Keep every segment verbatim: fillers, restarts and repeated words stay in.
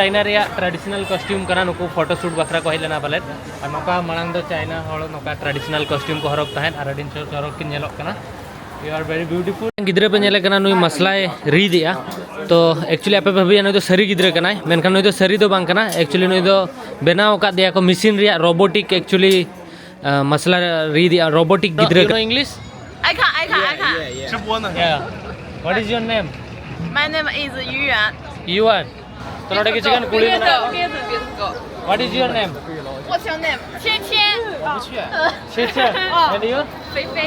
China ᱨᱮᱭᱟᱜ traditional costume ᱠᱟᱱᱟ, ᱱᱩᱠᱩ photo shoot ᱵᱟᱠᱷᱨᱟ ᱠᱚ ᱦᱮᱡ ᱞᱮᱱᱟ ᱯᱟᱞᱮᱫ᱾ ᱟᱨ ᱱᱚᱝᱠᱟ ᱢᱟᱲᱟᱝ ᱫᱚ ᱪᱟᱭᱱᱟ ᱦᱚᱲ ᱱᱚᱝᱠᱟ traditional costume ᱠᱚ ᱦᱚᱨᱚᱜ ᱛᱟᱦᱮᱸᱫ ᱟᱨ ᱟᱹᱰᱤ ᱪᱚᱨᱚᱠ ᱠᱤᱱ ᱧᱮᱞᱚᱜ ᱠᱟᱱᱟ᱾ You are very beautiful. ᱜᱤᱫᱽᱨᱟᱹ ᱯᱮ ᱧᱮᱞᱮ ᱠᱟᱱᱟ, ᱱᱩᱭ ᱢᱟᱥᱞᱟᱭ ᱨᱤᱫ ᱮᱜᱼᱟ᱾ ᱛᱚ actually ᱟᱯᱮ ᱯᱮ ᱵᱷᱟᱵᱤᱭᱟ ᱱᱩᱭ ᱫᱚ ᱥᱟᱹᱨᱤ ᱜᱤᱫᱽᱨᱟᱹ ᱠᱟᱱᱟᱭ, ᱢᱮᱱᱠᱷᱟᱱ ᱱᱩᱭ ᱫᱚ ᱥᱟᱹᱨᱤ ᱫᱚ ᱵᱟᱝ ᱠᱟᱱᱟ᱾ Actually ᱱᱩᱭ ᱫᱚ ᱵᱮᱱᱟᱣ ᱟᱠᱟᱫ ᱫᱮᱭᱟ ᱠᱚ machine ᱨᱮᱭᱟᱜ, robotic actually, ᱟᱸ, ᱢᱟᱥᱞᱟ ᱨᱤᱫ ᱮᱜᱼᱟ, robotic ᱜᱤᱫᱽᱨᱟᱹ ᱠᱟᱱᱟᱭ᱾ English? I can, I can, I can. Yeah. What is your name? My name is Yuan. Yuan. ᱛᱚ ᱱᱚᱰᱮ ᱠᱤᱪᱷᱩ ᱜᱟᱱ ᱠᱩᱲᱤ ᱢᱮᱱᱟᱜ ᱠᱚᱣᱟ᱾ What is your name? What's your name? 芊芊. 芊芊. And you? 菲菲.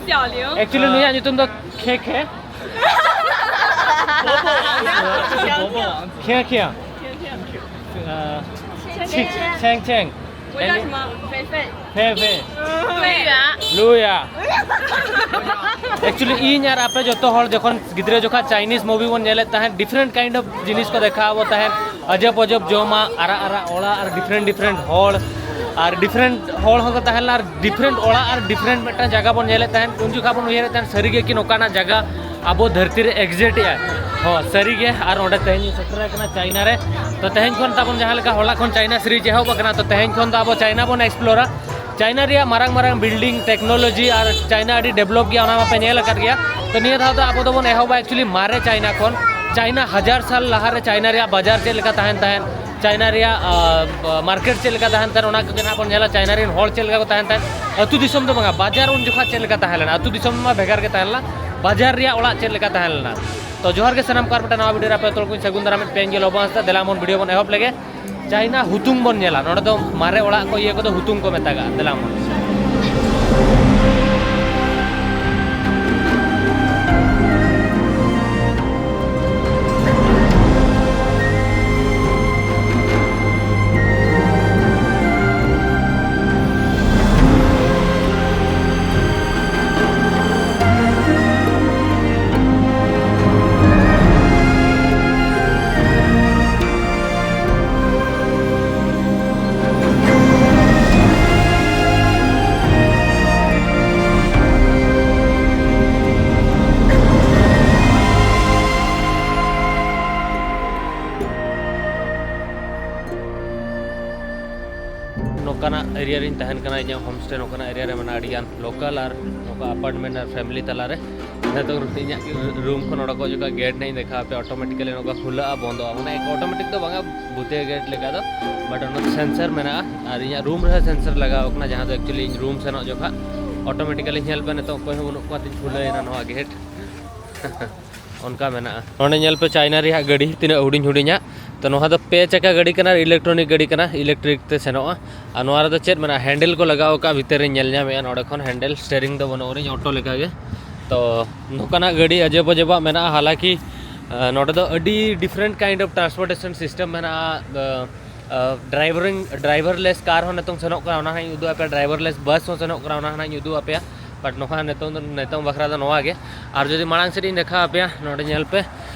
小玲. Actually ᱱᱩᱭᱟᱜ ᱧᱩᱛᱩᱢ ᱫᱚ ᱠᱷᱮ ᱠᱷᱮ. 芊芊. ᱠᱷᱮ ᱠᱷᱮ. ᱪᱷᱮᱝ ᱪᱷᱮᱝ. 我叫什么？菲菲. 菲菲. 菲菲. ᱞᱩᱭᱟ. Actually ᱤᱧ ᱟᱨ ᱟᱯᱮ ᱡᱚᱛᱚ ᱦᱚᱲ ᱡᱚᱠᱷᱚᱱ ᱜᱤᱫᱽᱨᱟᱹ ᱡᱚᱠᱷᱟ Chinese movie ᱵᱚᱱ ᱧᱮᱞᱮᱫ ᱛᱟᱦᱮᱸᱫ, different kind of ᱡᱤᱱᱤᱥ ᱠᱚ ᱫᱮᱠᱷᱟᱣ ᱟᱵᱚ ᱛᱟᱦᱮᱸᱫ, ᱟᱡᱟᱵ ᱟᱡᱟᱵ ᱡᱚᱢᱟᱜ, ᱟᱨᱟᱜ ᱟᱨᱟᱜ ᱚᱲᱟᱜ ᱟᱨ different different ᱦᱚᱲ, ᱟᱨ different ᱦᱚᱲ ᱦᱚᱸᱠᱚ ᱛᱟᱦᱮᱸ ᱞᱮᱱᱟ, ᱟᱨ different ᱚᱲᱟᱜ ᱟᱨ different ᱢᱤᱫᱴᱟᱝ ᱡᱟᱭᱜᱟ ᱵᱚᱱ ᱧᱮᱞᱮᱫ ᱛᱟᱦᱮᱸᱫ᱾ ᱩᱱ ᱡᱚᱠᱷᱟ ᱵᱚᱱ ᱩᱭᱦᱟᱹᱨᱮᱫ ᱛᱟᱦᱮᱸᱫ ᱥᱟᱹᱨᱤᱜᱮ ᱠᱤ ᱱᱚᱝᱠᱟᱱᱟᱜ ᱡᱟᱭᱜᱟ ᱟᱵᱚ ᱫᱷᱟᱹᱨᱛᱤ ᱨᱮ exist ᱮᱜᱼᱟ᱾ ᱦᱚᱸ ᱥᱟᱹᱨᱤᱜᱮ᱾ ᱟᱨ ᱚᱸᱰᱮ ᱛᱮᱦᱮᱧ ᱥᱮᱴᱮᱨ ᱟᱠᱟᱱᱟ ᱪᱟᱭᱱᱟ ᱨᱮ᱾ ᱛᱚ ᱛᱮᱦᱮᱧ ᱠᱷᱚᱱ ᱛᱟᱵᱚᱱ ᱡᱟᱦᱟᱸ ᱞᱮᱠᱟ ᱦᱚᱞᱟ ᱠᱷᱚᱱ ᱪᱟᱭᱱᱟ series ᱮᱦᱚᱵ ᱟᱠᱟᱱᱟ, ᱛᱚ ᱛᱮᱦᱮᱧ ᱠᱷᱚᱱ ᱫᱚ ᱟᱵᱚ ᱪᱟᱭᱱᱟ ᱵᱚᱱ explore ᱟ᱾ ᱪᱟᱭᱱᱟ ᱨᱮᱭᱟᱜ ᱢᱟᱨᱟᱝ ᱢᱟᱨᱟᱝ building, technology ᱟᱨ ᱪᱟᱭᱱᱟ ᱟᱹᱰᱤ develop ᱜᱮᱭᱟ, ᱚᱱᱟ ᱢᱟᱯᱮ ᱧᱮᱞ ᱟᱠᱟᱫ ᱜᱮᱭᱟ᱾ ᱛᱚ ᱱᱤᱭᱟᱹ ᱫᱷᱟᱣ ᱫᱚ ᱟᱵᱚ ᱫᱚᱵᱚᱱ ᱮᱦᱚᱵᱟ actually ᱢᱟᱨᱮ ᱪᱟᱭᱱᱟ ᱠᱷᱚᱱ᱾ ᱪᱟᱭᱱᱟ ᱦᱟᱡᱟᱨ ᱥᱟᱞ ᱞᱟᱦᱟᱨᱮ ᱪᱟᱭᱱᱟ ᱨᱮᱭᱟᱜ ᱵᱟᱡᱟᱨ ᱪᱮᱫ ᱞᱮᱠᱟ ᱛᱟᱦᱮᱱ ᱛᱟᱦᱮᱸᱫ, ᱪᱟᱭᱱᱟ ᱨᱮᱭᱟᱜ, ᱟᱸ, market ᱪᱮᱫ ᱞᱮᱠᱟ ᱛᱟᱦᱮᱱ ᱛᱟᱦᱮᱸᱫ, ᱚᱱᱟ ᱠᱚᱜᱮ ᱱᱟᱦᱟᱜ ᱵᱚᱱ ᱧᱮᱞᱟ᱾ ᱪᱟᱭᱱᱟ ᱨᱮᱱ ᱦᱚᱲ ᱪᱮᱫ ᱞᱮᱠᱟ ᱠᱚ ᱛᱟᱦᱮᱱ ᱛᱟᱦᱮᱸᱫ, ᱟᱹᱛᱩ ᱫᱤᱥᱚᱢ ᱫᱚ ᱵᱟᱝᱟ, ᱵᱟᱡᱟᱨ ᱩᱱ ᱡᱚᱠᱷᱟ ᱪᱮᱫ ᱞᱮᱠᱟ ᱛᱟᱦᱮᱸ ᱞᱮᱱᱟ, ᱟᱹᱛᱩ ᱫᱤᱥᱚᱢ ᱢᱟ ᱵᱷᱮᱜᱟᱨ ᱜᱮ ᱛᱟᱦᱮᱸ ᱞᱮᱱᱟ, ᱵᱟᱡᱟᱨ ᱨᱮᱭᱟᱜ ᱚᱲᱟᱜ ᱪᱮᱫ ᱞᱮᱠᱟ ᱛᱟᱦᱮᱸ ᱞᱮᱱᱟ᱾ ᱛᱚ ᱡᱚᱦᱟᱨ ᱜᱮ ᱥᱟᱱᱟᱢ ᱠᱚ, ᱟᱨ ᱢᱤᱫᱴᱟᱝ ᱱᱟᱣᱟ video ᱨᱮ ᱟᱯᱮ ᱡᱚᱛᱚ ᱦᱚᱲ ᱠᱚᱧ ᱥᱟᱹᱜᱩᱱ ᱫᱟᱨᱟᱢᱮᱫ ᱯᱮᱭᱟ᱾ ᱤᱧ ᱜᱮ ᱞᱚᱵᱚ ᱦᱟᱸᱥᱫᱟ᱾ ᱫᱮᱞᱟ ᱵᱚᱱ video ᱵᱚᱱ ᱮᱦᱚᱵ ᱞᱮᱜᱮ᱾ ᱪᱟᱭᱱᱟ ᱦᱩᱛᱩᱝ ᱵᱚᱱ ᱧᱮᱞᱟ᱾ ᱱᱚᱰᱮ ᱫᱚ ᱢᱟᱨᱮ ᱚᱲᱟᱜ ᱠᱚ ᱤᱭᱟᱹ ᱠᱚᱫᱚ ᱦᱩᱛᱩᱝ ᱠᱚ ᱢᱮᱛᱟᱜᱟᱜᱼᱟ᱾ ᱫᱮᱞᱟ ᱵᱚᱱ᱾ ᱱᱚᱝᱠᱟᱱᱟᱜ ᱮᱨᱤᱭᱟ ᱨᱤᱧ ᱛᱟᱦᱮᱱ ᱠᱟᱱᱟ, ᱤᱧᱟᱹᱜ ᱦᱳᱢ ᱥᱴᱮ ᱱᱚᱝᱠᱟᱱᱟᱜ ᱮᱨᱤᱭᱟ ᱨᱮ ᱢᱮᱱᱟᱜᱼᱟ, ᱟᱹᱰᱤ ᱜᱟᱱ ᱞᱳᱠᱟᱞ ᱟᱨ ᱱᱚᱝᱠᱟ ᱟᱯᱟᱨᱴᱢᱮᱱᱴ ᱟᱨ ᱯᱷᱮᱢᱤᱞᱤ ᱛᱟᱞᱟᱨᱮ᱾ ᱱᱤᱛᱚᱜ ᱤᱧᱟᱹᱜ ᱨᱩᱢ ᱠᱷᱚᱱ ᱚᱰᱚᱠᱚᱜ ᱡᱚᱠᱷᱚᱱ ᱜᱮᱴ ᱱᱟᱜ ᱤᱧ ᱫᱮᱠᱷᱟᱣ ᱟᱯᱮᱭᱟ, ᱚᱴᱳᱢᱮᱴᱤᱠᱟᱞᱤ ᱱᱚᱝᱠᱟ ᱠᱷᱩᱞᱟᱹᱜᱼᱟ, ᱵᱚᱱᱫᱚᱜᱼᱟ, ᱢᱟᱱᱮ ᱚᱴᱳᱢᱮᱴᱤᱠ ᱫᱚ ᱵᱟᱝᱟ, ᱵᱷᱩᱛᱤᱭᱟᱹ ᱜᱮᱴ ᱞᱮᱠᱟ ᱫᱚ, ᱵᱟᱴ ᱚᱱᱟ ᱥᱮᱱᱥᱟᱨ ᱢᱮᱱᱟᱜᱼᱟ᱾ ᱟᱨ ᱤᱧᱟᱹᱜ ᱨᱩᱢ ᱨᱮᱦᱚᱸ ᱥᱮᱱᱥᱟᱨ ᱞᱟᱜᱟᱣ ᱠᱟᱱᱟ, ᱡᱟᱦᱟᱸ ᱫᱚ ᱮᱠᱪᱩᱭᱮᱞᱤ ᱤᱧ ᱨᱩᱢ ᱥᱮᱱᱚᱜ ᱡᱚᱠᱷᱚᱱ ᱚᱴᱳᱢᱮᱴᱤᱠᱟᱞᱤ ᱧᱮᱞ ᱯᱮ, ᱱᱤᱛᱚᱜ ᱚᱠᱚᱭ ᱦᱚᱸ ᱵᱟᱹᱱᱩᱜ ᱠᱚᱣᱟ, ᱛᱤᱧ ᱠᱷᱩᱞᱟᱹᱣ ᱮᱱᱟ ᱱᱚᱣᱟ ᱜᱮᱴ᱾ ᱚᱱᱠᱟ ᱢᱮᱱᱟᱜᱼᱟ᱾ ᱱᱚᱰᱮ ᱧᱮᱞ ᱯᱮ, ᱪᱟᱭᱱᱟ ᱨᱮᱭᱟᱜ ᱜᱟᱹᱰᱤ ᱛᱤᱱᱟᱹᱜ ᱦᱩᱰᱤᱧ ᱦᱩᱰᱤᱧᱟ᱾ ᱛᱚ ᱱᱚᱣᱟ ᱫᱚ ᱯᱮ ᱪᱟᱠᱟ ᱜᱟᱹᱰᱤ ᱠᱟᱱᱟ, ᱤᱞᱮᱠᱴᱨᱚᱱᱤᱠ ᱜᱟᱹᱰᱤ ᱠᱟᱱᱟ, ᱤᱞᱮᱠᱴᱨᱤᱠ ᱛᱮ ᱥᱮᱱᱚᱜᱼᱟ᱾ ᱟᱨ ᱱᱚᱣᱟ ᱨᱮᱫᱚ ᱪᱮᱫ ᱢᱮᱱᱟᱜᱼᱟ, ᱦᱮᱱᱰᱮᱞ ᱠᱚ ᱞᱟᱜᱟᱣ ᱟᱠᱟᱫᱼᱟ, ᱵᱷᱤᱛᱟᱹᱨ ᱨᱤᱧ ᱧᱮᱞ ᱧᱟᱢᱮᱫᱼᱟ ᱱᱚᱰᱮ ᱠᱷᱚᱱ ᱦᱮᱱᱰᱮᱞ, ᱥᱴᱮᱨᱤᱝ ᱫᱚ ᱵᱟᱹᱱᱩᱜ ᱟᱹᱱᱤᱡ, ᱚᱴᱳ ᱞᱮᱠᱟᱜᱮ᱾ ᱛᱚ ᱱᱚᱝᱠᱟᱱᱟᱜ ᱜᱟᱹᱰᱤ ᱟᱡᱮᱵ ᱟᱡᱮᱵᱟᱜ ᱢᱮᱱᱟᱜᱼᱟ, ᱦᱟᱞᱟᱠᱤ ᱱᱚᱰᱮ ᱫᱚ ᱟᱹᱰᱤ ᱰᱤᱯᱷᱟᱨᱮᱱᱴ ᱠᱟᱭᱤᱱᱰ ᱚᱯᱷ ᱴᱨᱟᱱᱥᱯᱳᱨᱴᱮᱥᱚᱱ ᱥᱤᱥᱴᱮᱢ ᱢᱮᱱᱟᱜᱼᱟ᱾ ᱰᱨᱟᱭᱵᱷᱟᱨᱤᱝ ᱰᱨᱟᱭᱵᱷᱟᱨᱞᱮᱥ ᱠᱟᱨ ᱦᱚᱸ ᱱᱤᱛᱚᱝ ᱥᱮᱱᱚᱜ ᱠᱟᱱᱟ, ᱚᱱᱟ ᱦᱚᱸᱧ ᱩᱫᱩᱜ ᱟᱯᱮᱭᱟ᱾ ᱰᱨᱟᱭᱵᱷᱟᱨᱞᱮᱥ ᱵᱟᱥ ᱦᱚᱸ ᱥᱮᱱᱚᱜ ᱠᱟᱱᱟ, ᱚᱱᱟ ᱦᱚᱸᱧ ᱩᱫᱩᱜ ᱟᱯᱮᱭᱟ᱾ ᱵᱟᱴ ᱱᱚᱣᱟ ᱱᱤᱛᱚᱝ ᱫᱚ, ᱱᱤᱛᱚᱝ ᱵᱟᱠᱷᱨᱟ ᱫᱚ ᱱᱚᱣᱟ ᱜᱮ᱾ ᱟᱨ ᱡᱩᱫᱤ ᱢᱟᱲᱟᱝ ᱥᱮᱫ ᱤᱧ ᱫᱮᱠᱷᱟᱣ ᱟᱯᱮᱭᱟ, ᱱᱚᱰᱮ ᱧᱮᱞ ᱯᱮ,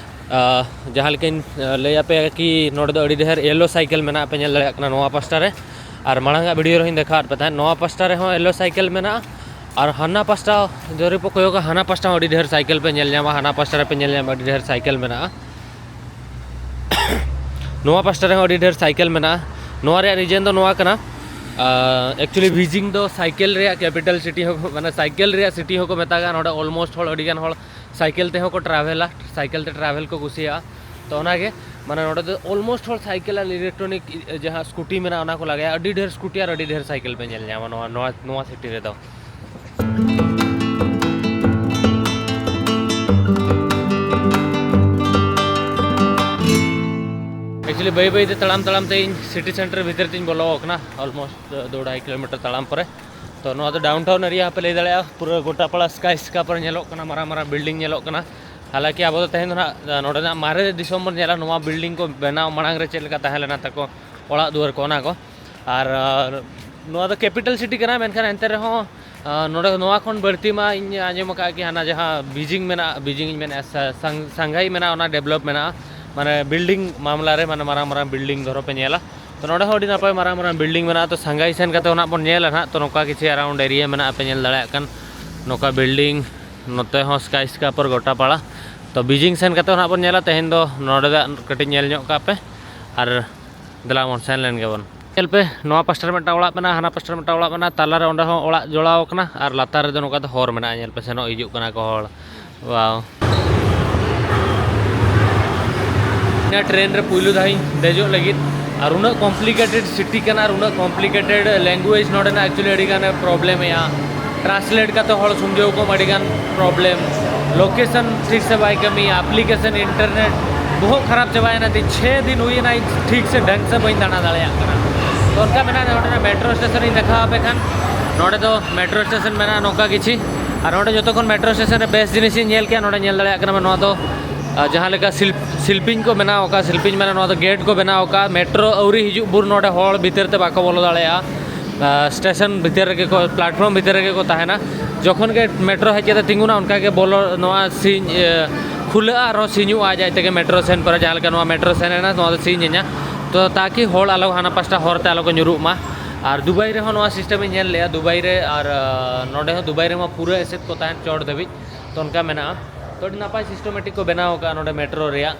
ᱟᱦ, ᱡᱟᱦᱟᱸ ᱞᱮᱠᱟᱧ, ᱟᱦ, ᱞᱟᱹᱭ ᱟᱯᱮᱭᱟ ᱠᱤ ᱱᱚᱰᱮ ᱫᱚ ᱟᱹᱰᱤ ᱰᱷᱮᱨ ᱭᱮᱞᱳ ᱥᱟᱭᱠᱮᱞ ᱢᱮᱱᱟᱜᱼᱟ, ᱯᱮ ᱧᱮᱞ ᱫᱟᱲᱮᱭᱟᱜ ᱠᱟᱱᱟ ᱱᱚᱣᱟ ᱯᱟᱥᱴᱟ ᱨᱮ᱾ ᱟᱨ ᱢᱟᱲᱟᱝ ᱟᱜ ᱵᱷᱤᱰᱤᱭᱳ ᱨᱮᱦᱚᱸᱧ ᱫᱮᱠᱷᱟᱣᱟᱫ ᱯᱮ ᱛᱟᱦᱮᱸᱫ, ᱱᱚᱣᱟ ᱯᱟᱥᱴᱟ ᱨᱮᱦᱚᱸ ᱭᱮᱞᱳ ᱥᱟᱭᱠᱮᱞ ᱢᱮᱱᱟᱜᱼᱟ᱾ ᱟᱨ ᱦᱟᱱᱟ ᱯᱟᱥᱴᱟ ᱡᱩᱫᱤ ᱯᱮ ᱠᱚᱭᱚᱜᱟ, ᱦᱟᱱᱟ ᱯᱟᱥᱴᱟ ᱦᱚᱸ ᱟᱹᱰᱤ ᱰᱷᱮᱨ ᱥᱟᱭᱠᱮᱞ ᱯᱮ ᱧᱮᱞ ᱧᱟᱢᱟ, ᱦᱟᱱᱟ ᱯᱟᱥᱴᱟ ᱨᱮᱯᱮ ᱧᱮᱞ ᱧᱟᱢᱟ, ᱟᱹᱰᱤ ᱰᱷᱮᱨ ᱥᱟᱭᱠᱮᱞ ᱢᱮᱱᱟᱜᱼᱟ᱾ ᱱᱚᱣᱟ ᱯᱟᱥᱴᱟ ᱨᱮᱦᱚᱸ ᱟᱹᱰᱤ ᱰᱷᱮᱨ ᱥᱟᱭᱠᱮᱞ ᱢᱮᱱᱟᱜᱼᱟ᱾ ᱱᱚᱣᱟ ᱨᱮᱭᱟᱜ ᱨᱤᱡᱮᱱ ᱫᱚ ᱱᱚᱣᱟ ᱠᱟᱱᱟ, ᱮᱠᱪᱩᱭᱮᱞᱤ ᱵᱤᱡᱤᱝ ᱫᱚ ᱥᱟᱭᱠᱮᱞ ᱨᱮᱭᱟᱜ ᱠᱮᱯᱤᱴᱟᱞ ᱥᱤᱴᱤ ᱦᱚᱸ, ᱢᱟᱱᱮ ᱥᱟᱭᱠᱮᱞ ᱨᱮᱭᱟᱜ ᱥᱤᱴᱤ ᱦᱚᱸᱠᱚ ᱢᱮᱛᱟᱜᱼᱟ᱾ ᱱᱚᱰᱮ ᱚᱞᱢᱳᱥᱴ ᱦᱚᱲ, ᱟᱹᱰᱤ ᱜᱟᱱ ᱦᱚᱲ ᱥᱟᱭᱠᱮᱞ ᱛᱮᱦᱚᱸ ᱠᱚ ᱴᱨᱟᱵᱷᱮᱞᱟ, ᱥᱟᱭᱠᱮᱞ ᱛᱮ ᱴᱨᱟᱵᱷᱮᱞ ᱠᱚ ᱠᱩᱥᱤᱭᱟᱜᱼᱟ᱾ ᱛᱚ ᱚᱱᱟᱜᱮ, ᱢᱟᱱᱮ ᱱᱚᱰᱮ ᱫᱚ ᱚᱞᱢᱳᱥᱴ ᱦᱚᱲ ᱥᱟᱭᱠᱮᱞ ᱟᱨ ᱤᱞᱮᱠᱴᱨᱚᱱᱤᱠ ᱡᱟᱦᱟᱸ ᱥᱠᱩᱴᱤ ᱢᱮᱱᱟᱜᱼᱟ, ᱚᱱᱟ ᱠᱚ ᱞᱟᱜᱟᱭᱟ᱾ ᱟᱹᱰᱤ ᱰᱷᱮᱨ ᱥᱠᱩᱴᱤ ᱟᱨ ᱟᱹᱰᱤ ᱰᱷᱮᱨ ᱥᱟᱭᱠᱮᱞ ᱯᱮ ᱧᱮᱞ ᱧᱟᱢᱟ ᱱᱚᱣᱟ, ᱱᱚᱣᱟ, ᱱᱚᱣᱟ ᱥᱤᱴᱤ ᱨᱮᱫᱚ᱾ ᱮᱠᱪᱩᱭᱮᱞᱤ ᱵᱟᱹᱭ ᱵᱟᱹᱭ ᱛᱮ ᱛᱟᱲᱟᱢ ᱛᱟᱲᱟᱢ ᱛᱮ ᱤᱧ ᱥᱤᱴᱤ ᱥᱮᱱᱴᱟᱨ ᱵᱷᱤᱛᱤᱨ ᱛᱤᱧ ᱵᱚᱞᱚ ᱟᱠᱟᱱᱟ, ᱚᱞᱢᱳᱥᱴ ᱫᱩ ᱟᱲᱟᱭ ᱠᱤᱞᱳᱢᱤᱴᱟᱨ ᱛᱟᱲᱟᱢ ᱯᱚᱨᱮ᱾ ᱛᱚ ᱱᱚᱣᱟ ᱫᱚ ᱰᱟᱣᱩᱱ ᱴᱟᱣᱩᱱ ᱮᱨᱤᱭᱟ ᱦᱚᱸᱯᱮ ᱞᱟᱹᱭ ᱫᱟᱲᱮᱭᱟᱜᱼᱟ, ᱯᱩᱨᱟᱹ ᱜᱚᱴᱟ ᱯᱟᱲᱟ ᱥᱠᱟᱭ ᱥᱠᱨᱟᱯᱟᱨ ᱧᱮᱞᱚᱜ ᱠᱟᱱᱟ, ᱢᱟᱨᱟᱝ ᱢᱟᱨᱟᱝ ᱵᱤᱞᱰᱤᱝ ᱧᱮᱞᱚᱜ ᱠᱟᱱᱟ᱾ ᱦᱟᱞᱟᱸᱠᱤ ᱟᱵᱚ ᱫᱚ ᱛᱮᱦᱮᱧ ᱫᱚ ᱱᱟᱦᱟᱜ ᱱᱚᱰᱮᱱᱟᱜ ᱢᱟᱨᱮ ᱫᱤᱥᱚᱢ ᱵᱚᱱ ᱧᱮᱞᱟ, ᱱᱚᱣᱟ ᱵᱤᱞᱰᱤᱝ ᱠᱚ ᱵᱮᱱᱟᱣ ᱢᱟᱲᱟᱝ ᱨᱮ ᱪᱮᱫ ᱞᱮᱠᱟ ᱛᱟᱦᱮᱸ ᱞᱮᱱᱟ ᱛᱟᱠᱚ ᱚᱲᱟᱜ ᱫᱩᱣᱟᱹᱨ ᱠᱚ, ᱚᱱᱟ ᱠᱚ᱾ ᱟᱨ ᱟᱨ ᱱᱚᱣᱟ ᱫᱚ ᱠᱮᱯᱤᱴᱟᱞ ᱥᱤᱴᱤ ᱠᱟᱱᱟ, ᱢᱮᱱᱠᱷᱟᱱ ᱮᱱᱛᱮ ᱨᱮᱦᱚᱸ ᱟᱨ ᱱᱚᱰᱮ ᱱᱚᱣᱟ ᱠᱷᱚᱱ ᱵᱟᱹᱲᱛᱤ ᱢᱟ ᱤᱧ ᱟᱸᱡᱚᱢ ᱟᱠᱟᱫ ᱜᱮ, ᱦᱟᱱᱟ ᱡᱟᱦᱟᱸ ᱵᱤᱡᱤᱝ ᱢᱮᱱᱟᱜᱼᱟ, ᱵᱤᱡᱤᱝ ᱤᱧ ᱢᱮᱱᱮᱫᱼᱟ, ᱥᱟ-, ᱥᱟᱝ-, ᱥᱟᱝᱜᱷᱟᱭ ᱢᱮᱱᱟᱜᱼᱟ, ᱚᱱᱟ ᱰᱮᱵᱷᱞᱚᱯ ᱢᱮᱱᱟᱜᱼᱟ, ᱢᱟᱱᱮ ᱵᱤᱞᱰᱤᱝ ᱢᱟᱢᱞᱟ ᱨᱮ, ᱢᱟᱱᱮ ᱢᱟᱨᱟᱝ ᱢᱟᱨᱟᱝ ᱵᱤᱞᱰᱤᱝ ᱫᱷᱚᱨᱚ ᱯᱮ ᱧᱮᱞᱟ᱾ ᱛᱚ ᱱᱚᱰᱮ ᱦᱚᱸ ᱟᱹᱰᱤ ᱱᱟᱯᱟᱭ ᱢᱟᱨᱟᱝ ᱢᱟᱨᱟᱝ ᱵᱤᱞᱰᱤᱝ ᱢᱮᱱᱟᱜᱼᱟ᱾ ᱛᱚ ᱥᱟᱝᱜᱷᱟᱭ ᱥᱮᱱ ᱠᱟᱛᱮ ᱚᱱᱟ ᱵᱚᱱ ᱧᱮᱞᱟ ᱱᱟᱦᱟᱜ᱾ ᱛᱚ ᱱᱚᱝᱠᱟ ᱠᱤᱪᱷᱩ ᱟᱨᱟᱣᱩᱱᱰ ᱮᱨᱤᱭᱟ ᱢᱮᱱᱟᱜᱼᱟ, ᱯᱮ ᱧᱮᱞ ᱫᱟᱲᱮᱭᱟᱜ ᱠᱟᱱ ᱱᱚᱝᱠᱟ ᱵᱤᱞᱰᱤᱝ, ᱱᱚᱛᱮ ᱦᱚᱸ ᱥᱠᱟᱭ ᱥᱠᱨᱟᱯᱟᱨ ᱜᱚᱴᱟ ᱯᱟᱲᱟ᱾ ᱛᱚ ᱵᱤᱡᱤᱝ ᱥᱮᱱ ᱠᱟᱛᱮ ᱱᱟᱦᱟᱜ ᱵᱚᱱ ᱧᱮᱞᱟ, ᱛᱮᱦᱮᱧ ᱫᱚ ᱱᱚᱰᱮ ᱫᱚ ᱠᱟᱹᱴᱤᱡ ᱧᱮᱞ ᱧᱚᱜ ᱠᱟᱜ ᱯᱮ, ᱟᱨ ᱫᱮᱞᱟ ᱵᱚᱱ ᱥᱮᱱ ᱞᱮᱱ ᱜᱮᱵᱚᱱ᱾ ᱧᱮᱞ ᱯᱮ, ᱱᱚᱣᱟ ᱯᱟᱥᱴᱟ ᱨᱮ ᱢᱤᱫᱴᱟᱝ ᱚᱲᱟᱜ ᱢᱮᱱᱟᱜᱼᱟ, ᱦᱟᱱᱟ ᱯᱟᱥᱴᱟ ᱨᱮ ᱢᱤᱫᱴᱟᱝ ᱚᱲᱟᱜ ᱢᱮᱱᱟᱜᱼᱟ, ᱛᱟᱞᱟ ᱨᱮ ᱚᱸᱰᱮ ᱦᱚᱸ ᱚᱲᱟᱜ ᱡᱚᱲᱟᱣ ᱟᱠᱟᱱᱟ, ᱟᱨ ᱞᱟᱛᱟᱨ ᱨᱮᱫᱚ ᱱᱚᱝᱠᱟ ᱫᱚ ᱦᱚᱨ ᱢᱮᱱᱟᱜᱼᱟ᱾ ᱧᱮᱞ ᱯᱮ, ᱥᱮᱱᱚᱜ ᱦᱤᱡᱩᱜ ᱠᱟᱱᱟ ᱠᱚ ᱦᱚᱲ᱾ ᱣᱟᱣ᱾ ᱤᱧᱟᱹᱜ ᱴᱨᱮᱱ ᱨᱮ ᱯᱩᱭᱞᱩ ᱫᱷᱟᱣ ᱤᱧ ᱫᱮᱡᱚᱜ ᱞᱟᱹᱜᱤᱫ, ᱟᱨ ᱩᱱᱟᱹᱜ ᱠᱚᱢᱯᱞᱤᱠᱮᱴᱮᱰ ᱥᱤᱴᱤ ᱠᱟᱱᱟ, ᱟᱨ ᱩᱱᱟᱹᱜ ᱠᱚᱢᱯᱞᱤᱠᱮᱴᱮᱰ ᱞᱮᱝᱜᱩᱭᱮᱡᱽ ᱱᱚᱰᱮᱱᱟᱜ ᱮᱠᱪᱩᱭᱮᱞᱤ ᱟᱹᱰᱤ ᱜᱟᱱᱮ ᱯᱨᱚᱵᱞᱮᱢᱮᱜᱼᱟ᱾ ᱴᱨᱟᱱᱥᱞᱮᱴ ᱠᱟᱛᱮ ᱦᱚᱲ ᱥᱚᱢᱡᱷᱟᱹᱣ ᱠᱚᱢ ᱟᱹᱰᱤ ᱜᱟᱱ ᱯᱨᱚᱵᱞᱮᱢ, ᱞᱳᱠᱮᱥᱚᱱ ᱴᱷᱤᱠ ᱥᱮ ᱵᱟᱭ ᱠᱟᱹᱢᱤᱭᱟ, ᱟᱯᱞᱤᱠᱮᱥᱚᱱ, ᱤᱱᱴᱟᱨᱱᱮᱴ ᱵᱚᱦᱚᱜ ᱠᱷᱟᱨᱟᱯ ᱪᱟᱵᱟᱭᱮᱱᱟ᱾ ᱛᱤᱧ ᱪᱷᱮ ᱫᱤᱱ ᱦᱩᱭᱮᱱᱟ, ᱤᱧ ᱴᱷᱤᱠ ᱥᱮ ᱰᱷᱝ ᱥᱮ ᱵᱟᱹᱧ ᱫᱟᱬᱟ ᱫᱟᱲᱮᱭᱟᱜ ᱠᱟᱱᱟ᱾ ᱛᱚ ᱚᱱᱠᱟ ᱢᱮᱱᱟᱜᱼᱟ, ᱱᱚᱰᱮᱱᱟᱜ ᱢᱮᱴᱨᱳ ᱥᱴᱮᱥᱚᱱ ᱤᱧ ᱫᱮᱠᱷᱟᱣ ᱟᱯᱮ ᱠᱷᱟᱱ, ᱱᱚᱰᱮ ᱫᱚ ᱢᱮᱴᱨᱳ ᱥᱴᱮᱥᱚᱱ ᱢᱮᱱᱟᱜᱼᱟ ᱱᱚᱝᱠᱟ ᱠᱤᱪᱷᱤ᱾ ᱟᱨ ᱱᱚᱰᱮ ᱡᱚᱛᱚ ᱠᱷᱚᱱ ᱢᱮᱴᱨᱳ ᱥᱴᱮᱥᱚᱱ ᱨᱮ ᱵᱮᱥ ᱡᱤᱱᱤᱥ ᱤᱧ ᱧᱮᱞ ᱠᱮᱜᱼᱟ, ᱱᱚᱰᱮ ᱧᱮᱞ ᱫᱟᱲᱮᱭᱟᱜ ᱠᱟᱱᱟ ᱯᱮ, ᱱᱚᱣᱟ ᱫᱚ, ᱟᱨ ᱡᱟᱦᱟᱸ ᱞᱮᱠᱟ ᱥᱤᱞ-, ᱥᱤᱞᱯᱤᱧ ᱠᱚ ᱵᱮᱱᱟᱣ ᱟᱠᱟᱫ, ᱥᱤᱞᱯᱤᱧ ᱢᱟᱱᱮ ᱱᱚᱣᱟ ᱫᱚ ᱜᱮᱴ ᱠᱚ ᱵᱮᱱᱟᱣ ᱟᱠᱟᱫ, ᱢᱮᱴᱨᱳ ᱟᱹᱣᱨᱤ ᱦᱤᱡᱩᱜ ᱵᱷᱳᱨ ᱱᱚᱰᱮ ᱦᱚᱲ ᱵᱷᱤᱛᱟᱹᱨ ᱛᱮ ᱵᱟᱠᱚ ᱵᱚᱞᱚ ᱫᱟᱲᱮᱭᱟᱜᱼᱟ᱾ ᱟᱨ ᱥᱴᱮᱥᱚᱱ ᱵᱷᱤᱛᱟᱹᱨ ᱨᱮᱜᱮ ᱠᱚ, ᱯᱞᱟᱴᱯᱷᱚᱨᱢ ᱵᱷᱤᱛᱟᱹᱨ ᱨᱮᱜᱮ ᱠᱚ ᱛᱟᱦᱮᱱᱟ᱾ ᱡᱚᱠᱷᱚᱱ ᱜᱮ ᱢᱮᱴᱨᱳ ᱦᱮᱡ ᱠᱟᱛᱮ ᱛᱤᱸᱜᱩᱱᱟ, ᱚᱱᱠᱟ ᱜᱮ ᱵᱚᱞᱚ, ᱱᱚᱣᱟ ᱥᱤᱧ, ᱤᱭᱟᱹ, ᱠᱷᱩᱞᱟᱹᱜᱼᱟ, ᱟᱨᱦᱚᱸ ᱥᱤᱧᱚᱜᱼᱟ ᱟᱡ ᱟᱡ ᱛᱮᱜᱮ᱾ ᱢᱮᱴᱨᱳ ᱥᱮᱱ ᱯᱚᱨᱮ ᱡᱟᱦᱟᱸ ᱞᱮᱠᱟ ᱱᱚᱣᱟ ᱢᱮᱴᱨᱳ ᱥᱮᱱ ᱮᱱᱟ, ᱱᱚᱣᱟ ᱫᱚ ᱥᱤᱧ ᱮᱱᱟ᱾ ᱛᱚ ᱛᱟᱠᱤ ᱦᱚᱲ ᱟᱞᱚ ᱦᱟᱱᱟ ᱯᱟᱥᱴᱟ ᱦᱚᱨ ᱛᱮ ᱟᱞᱚ ᱠᱚ ᱧᱩᱨᱩᱜ ᱢᱟ᱾ ᱟᱨ ᱫᱩᱵᱟᱭ ᱨᱮᱦᱚᱸ ᱱᱚᱣᱟ ᱥᱤᱥᱴᱮᱢ ᱤᱧ ᱧᱮᱞ ᱞᱮᱜᱼᱟ, ᱫᱩᱵᱟᱭ ᱨᱮ, ᱟᱨ, ᱟᱨ ᱱᱚᱰᱮ ᱦᱚᱸ ᱫᱩᱵᱟᱭ ᱨᱮᱢᱟ ᱯᱩᱨᱟᱹ ᱮᱥᱮᱫ ᱠᱚ ᱛᱟᱦᱮᱱ ᱪᱚᱴ ᱫᱷᱟᱹᱵᱤᱡ᱾ ᱛᱚ ᱚᱱᱠᱟ ᱢᱮᱱᱟᱜᱼᱟ᱾ ᱛᱚ ᱟᱹᱰᱤ ᱱᱟᱯᱟᱭ ᱥᱤᱥᱴᱮᱢᱮᱴᱤᱠ ᱠᱚ ᱵᱮᱱᱟᱣ ᱟᱠᱟᱫᱼᱟ ᱱᱚᱰᱮ ᱢᱮᱴᱨᱳ ᱨᱮᱭᱟᱜ᱾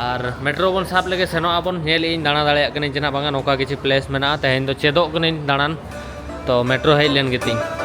ᱟᱨ ᱢᱮᱴᱨᱳ ᱵᱚᱱ ᱥᱟᱵ ᱞᱮᱜᱮ, ᱥᱮᱱᱚᱜ ᱟᱵᱚᱱ, ᱧᱮᱞ ᱤᱧ ᱫᱟᱬᱟ ᱫᱟᱲᱮᱭᱟᱜ ᱠᱟᱹᱱᱟᱹᱧ ᱪᱮ ᱱᱟᱜ ᱵᱟᱝᱟ, ᱱᱚᱝᱠᱟ ᱠᱤᱪᱷᱩ ᱯᱞᱮᱥ ᱢᱮᱱᱟᱜᱼᱟ᱾ ᱛᱮᱦᱮᱧ ᱫᱚ ᱪᱮᱫᱚᱜ ᱠᱟᱹᱱᱟᱹᱧ ᱫᱟᱬᱟᱱ᱾ ᱛᱚ ᱢᱮᱴᱨᱳ ᱦᱮᱡ ᱞᱮᱱ ᱜᱮᱛᱤᱧ᱾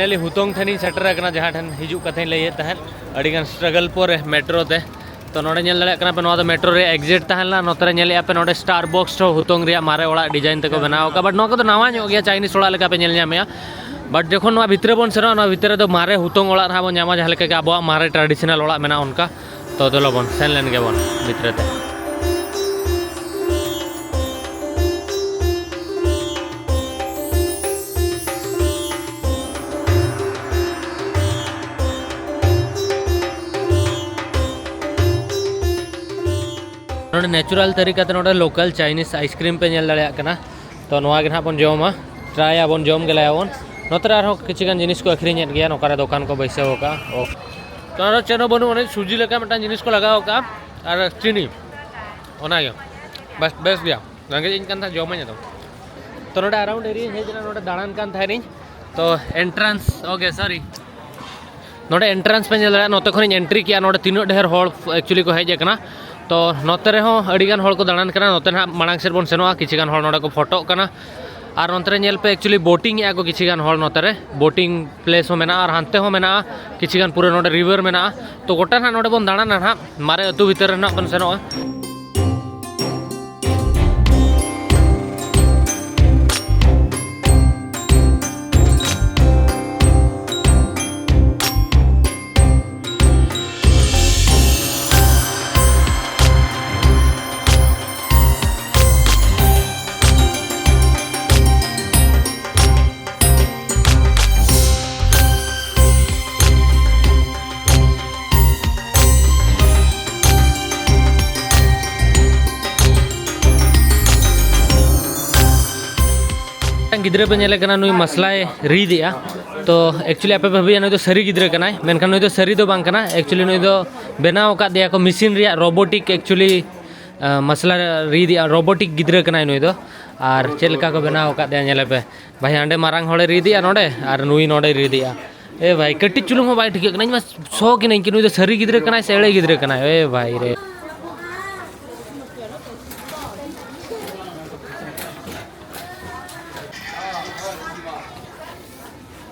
ᱯᱷᱟᱭᱱᱟᱞᱤ ᱦᱩᱛᱚᱝ ᱴᱷᱮᱱᱤᱧ ᱥᱮᱴᱮᱨ ᱟᱠᱟᱱᱟ, ᱡᱟᱦᱟᱸ ᱴᱷᱮᱱ ᱦᱤᱡᱩᱜ ᱠᱟᱛᱷᱟᱧ ᱞᱟᱹᱭᱮᱫ ᱛᱟᱦᱮᱸᱫ, ᱟᱹᱰᱤᱜᱟᱱ ᱥᱴᱨᱟᱜᱚᱞ ᱯᱚᱨᱮ ᱢᱮᱴᱨᱳ ᱛᱮ᱾ ᱛᱚ ᱱᱚᱰᱮ ᱧᱮᱞ ᱫᱟᱲᱮᱭᱟᱜ ᱠᱟᱱᱟ ᱯᱮ, ᱱᱚᱣᱟ ᱫᱚ ᱢᱮᱴᱨᱳ ᱨᱮᱭᱟᱜ ᱮᱠᱡᱤᱴ ᱛᱟᱦᱮᱸ ᱞᱮᱱᱟ᱾ ᱱᱚᱛᱮ ᱨᱮ ᱧᱮᱞᱮᱫᱼᱟ ᱯᱮ, ᱱᱚᱰᱮ ᱥᱴᱟᱨ ᱵᱚᱠᱥ ᱦᱚᱸ ᱦᱩᱛᱚᱝ ᱨᱮᱭᱟᱜ ᱢᱟᱨᱮ ᱚᱲᱟᱜ ᱰᱤᱡᱟᱭᱤᱱ ᱛᱮᱠᱚ ᱵᱮᱱᱟᱣ ᱟᱠᱟᱫᱼᱟ, but ᱱᱚᱣᱟ ᱠᱚᱫᱚ ᱱᱟᱣᱟ ᱧᱚᱜ ᱜᱮᱭᱟ, ᱪᱟᱭᱱᱤᱡᱽ ᱚᱲᱟᱜ ᱞᱮᱠᱟ ᱯᱮ ᱧᱮᱞ ᱧᱟᱢᱮᱜᱼᱟ᱾ But ᱡᱚᱠᱷᱚᱱ ᱱᱚᱣᱟ ᱵᱷᱤᱛᱨᱤ ᱵᱚᱱ ᱥᱮᱱᱚᱜᱼᱟ, ᱱᱚᱣᱟ ᱵᱷᱤᱛᱨᱤ ᱨᱮᱫᱚ ᱢᱟᱨᱮ ᱦᱩᱛᱚᱝ ᱚᱲᱟᱜ ᱱᱟᱦᱟᱜ ᱵᱚᱱ ᱧᱟᱢᱟ, ᱡᱟᱦᱟᱸ ᱞᱮᱠᱟ ᱜᱮ ᱟᱵᱚᱣᱟᱜ ᱢᱟᱨᱮ ᱴᱨᱟᱰᱤᱥᱚᱱᱟᱞ ᱚᱲᱟᱜ ᱢᱮᱱᱟᱜᱼᱟ ᱚᱱᱠᱟ᱾ ᱛᱚ ᱫᱮᱞᱟ ᱵᱚᱱ ᱥᱮᱱ ᱞᱮᱱ ᱜᱮᱵᱚᱱ ᱵᱷᱤᱛᱨᱤ ᱛᱮ᱾ ᱱᱚᱰᱮ ᱱᱮᱪᱟᱨᱟᱞ ᱛᱟᱹᱨᱤᱠᱟ ᱛᱮ ᱱᱚᱰᱮ ᱞᱳᱠᱟᱞ ᱪᱟᱭᱱᱤᱡᱽ ᱟᱭᱤᱥᱠᱨᱤᱢ ᱯᱮ ᱧᱮᱞ ᱫᱟᱲᱮᱭᱟᱜ ᱠᱟᱱᱟ᱾ ᱛᱚ ᱱᱚᱣᱟ ᱜᱮ ᱱᱟᱦᱟᱜ ᱵᱚᱱ ᱡᱚᱢᱟ, ᱴᱨᱟᱭ ᱟᱵᱚᱱ, ᱡᱚᱢ ᱜᱮ ᱞᱟᱭᱟᱵᱚᱱ᱾ ᱱᱚᱛᱮ ᱨᱮ ᱟᱨᱦᱚᱸ ᱠᱤᱪᱷᱩ ᱜᱟᱱ ᱡᱤᱱᱤᱥ ᱠᱚ ᱟᱹᱠᱷᱨᱤᱧᱮᱫ ᱜᱮᱭᱟ, ᱱᱚᱝᱠᱟ ᱨᱮ ᱫᱚᱠᱟᱱ ᱠᱚ ᱵᱟᱹᱭᱥᱟᱹᱣ ᱟᱠᱟᱫᱼᱟ᱾ ᱳ, ᱛᱚ ᱟᱨᱚ ᱪᱮᱫ ᱦᱚᱸ ᱵᱟᱹᱱᱩᱜ ᱟᱹᱱᱤᱡ, ᱥᱩᱡᱤ ᱞᱮᱠᱟ ᱢᱤᱫᱴᱟᱝ ᱡᱤᱱᱤᱥ ᱠᱚ ᱞᱟᱜᱟᱣ ᱠᱟᱜᱼᱟ ᱟᱨ ᱪᱤᱱᱤ, ᱚᱱᱟᱜᱮ᱾ ᱵᱮᱥ, ᱵᱮᱥ ᱜᱮᱭᱟ, ᱨᱮᱸᱜᱮᱡ ᱤᱧ ᱠᱟᱱ ᱛᱟᱦᱮᱸᱫ, ᱡᱚᱢᱟᱹᱧ ᱟᱫᱚ᱾ ᱛᱚ ᱱᱚᱰᱮ ᱟᱨᱟᱣᱩᱱᱰ ᱮᱨᱤᱭᱟ ᱦᱮᱡ ᱮᱱᱟ, ᱱᱚᱰᱮ ᱫᱟᱬᱟᱱ ᱠᱟᱱ ᱛᱟᱦᱮᱱᱤᱧ᱾ ᱛᱚ ᱮᱱᱴᱨᱟᱱᱥ, ᱳᱠᱮ, ᱥᱚᱨᱤ, ᱱᱚᱰᱮ ᱮᱱᱴᱨᱟᱱᱥ ᱯᱮ ᱧᱮᱞ ᱫᱟᱲᱮᱭᱟᱜᱼᱟ᱾ ᱱᱚᱛᱮ ᱠᱷᱚᱱᱤᱧ ᱮᱱᱴᱨᱤ ᱠᱮᱜᱼᱟ, ᱱᱚᱰᱮ ᱛᱤᱱᱟᱹᱜ ᱰᱷᱮᱨ ᱦᱚᱲ ᱮᱠᱪᱩᱭᱮᱞᱤ ᱠᱚ ᱦᱮᱡ ᱟᱠᱟᱱᱟ᱾ ᱛᱚ ᱱᱚᱛᱮ ᱨᱮᱦᱚᱸ ᱟᱹᱰᱤ ᱜᱟᱱ ᱦᱚᱲ ᱠᱚ ᱫᱟᱬᱟᱱ ᱠᱟᱱᱟ᱾ ᱱᱚᱛᱮ ᱱᱟᱦᱟᱜ ᱢᱟᱲᱟᱝ ᱥᱮᱫ ᱵᱚᱱ ᱥᱮᱱᱚᱜᱼᱟ, ᱠᱤᱪᱷᱩ ᱜᱟᱱ ᱦᱚᱲ ᱱᱚᱰᱮ ᱠᱚ ᱯᱷᱳᱴᱳᱜ ᱠᱟᱱᱟ᱾ ᱟᱨ ᱱᱚᱛᱮ ᱨᱮ ᱧᱮᱞ ᱯᱮ, ᱮᱠᱪᱩᱭᱮᱞᱤ ᱵᱳᱴᱤᱝ ᱮᱜᱼᱟ ᱠᱚ ᱠᱤᱪᱷᱩ ᱜᱟᱱ ᱦᱚᱲ᱾ ᱱᱚᱛᱮ ᱨᱮ ᱵᱳᱴᱤᱝ ᱯᱞᱮᱥ ᱦᱚᱸ ᱢᱮᱱᱟᱜᱼᱟ, ᱟᱨ ᱦᱟᱱᱛᱮ ᱦᱚᱸ ᱢᱮᱱᱟᱜᱼᱟ ᱠᱤᱪᱷᱩ ᱜᱟᱱ, ᱯᱩᱨᱟᱹ ᱱᱚᱰᱮ ᱨᱤᱵᱷᱟᱨ ᱢᱮᱱᱟᱜᱼᱟ᱾ ᱛᱚ ᱜᱚᱴᱟ ᱱᱟᱦᱟᱜ ᱱᱚᱰᱮ ᱵᱚᱱ ᱫᱟᱬᱟᱱᱟ ᱱᱟᱦᱟᱜ, ᱢᱟᱨᱮ ᱟᱹᱛᱩ ᱵᱷᱤᱛᱤᱨ ᱨᱮ ᱱᱟᱦᱟᱜ ᱵᱚᱱ ᱥᱮᱱᱚᱜᱼᱟ᱾ ᱢᱤᱫᱴᱟᱝ ᱜᱤᱫᱽᱨᱟᱹ ᱯᱮ ᱧᱮᱞᱮ ᱠᱟᱱᱟ, ᱱᱩᱭ ᱢᱟᱥᱞᱟᱭ ᱨᱤᱫ ᱮᱜᱼᱟ᱾ ᱛᱚ ᱮᱠᱪᱩᱭᱮᱞᱤ ᱟᱯᱮ ᱯᱮ ᱵᱷᱟᱵᱤᱭᱟ ᱱᱩᱭ ᱫᱚ ᱥᱟᱹᱨᱤ ᱜᱤᱫᱽᱨᱟᱹ ᱠᱟᱱᱟᱭ, ᱢᱮᱱᱠᱷᱟᱱ ᱱᱩᱭ ᱫᱚ ᱥᱟᱹᱨᱤ ᱫᱚ ᱵᱟᱝ ᱠᱟᱱᱟ᱾ ᱮᱠᱪᱩᱭᱮᱞᱤ ᱱᱩᱭ ᱫᱚ ᱵᱮᱱᱟᱣ ᱟᱠᱟᱫ ᱫᱮᱭᱟ ᱠᱚ ᱢᱮᱥᱤᱱ ᱨᱮᱭᱟᱜ, ᱨᱳᱵᱳᱴᱤᱠ ᱮᱠᱪᱩᱭᱮᱞᱤ ᱢᱟᱥᱞᱟ ᱨᱤᱫ ᱮᱜᱼᱟ, ᱨᱳᱵᱳᱴᱤᱠ ᱜᱤᱫᱽᱨᱟᱹ ᱠᱟᱱᱟᱭ ᱱᱩᱭ ᱫᱚ᱾ ᱟᱨ ᱪᱮᱫ ᱞᱮᱠᱟ ᱠᱚ ᱵᱮᱱᱟᱣ ᱟᱠᱟᱫ ᱫᱮᱭᱟ ᱧᱮᱞᱮ ᱯᱮ ᱵᱷᱟᱭ, ᱦᱟᱸᱰᱮ ᱢᱟᱨᱟᱝ ᱦᱚᱲᱮ ᱨᱤᱫ ᱮᱜᱼᱟ ᱱᱚᱰᱮ, ᱟᱨ ᱱᱩᱭ ᱱᱚᱰᱮᱭ ᱨᱤᱫ ᱮᱜᱼᱟ᱾ ᱮ ᱵᱷᱟᱭ, ᱠᱟᱹᱴᱤᱡ ᱪᱩᱞᱩᱝ ᱦᱚᱸ ᱵᱟᱭ ᱴᱷᱤᱠᱟᱹᱜ ᱠᱟᱱᱟ, ᱤᱧ ᱢᱟ ᱥᱚᱠ ᱮᱱᱟᱹᱧ ᱠᱤ ᱱᱩᱭ ᱫᱚ ᱥᱟᱹᱨᱤ ᱜᱤᱫᱽᱨᱟᱹ ᱠᱟᱱᱟᱭ ᱥᱮ ᱮᱲᱮ ᱜᱤᱫᱽᱨᱟᱹ ᱠᱟᱱᱟᱭ᱾ ᱮ ᱵᱷᱟᱭ ᱨᱮ᱾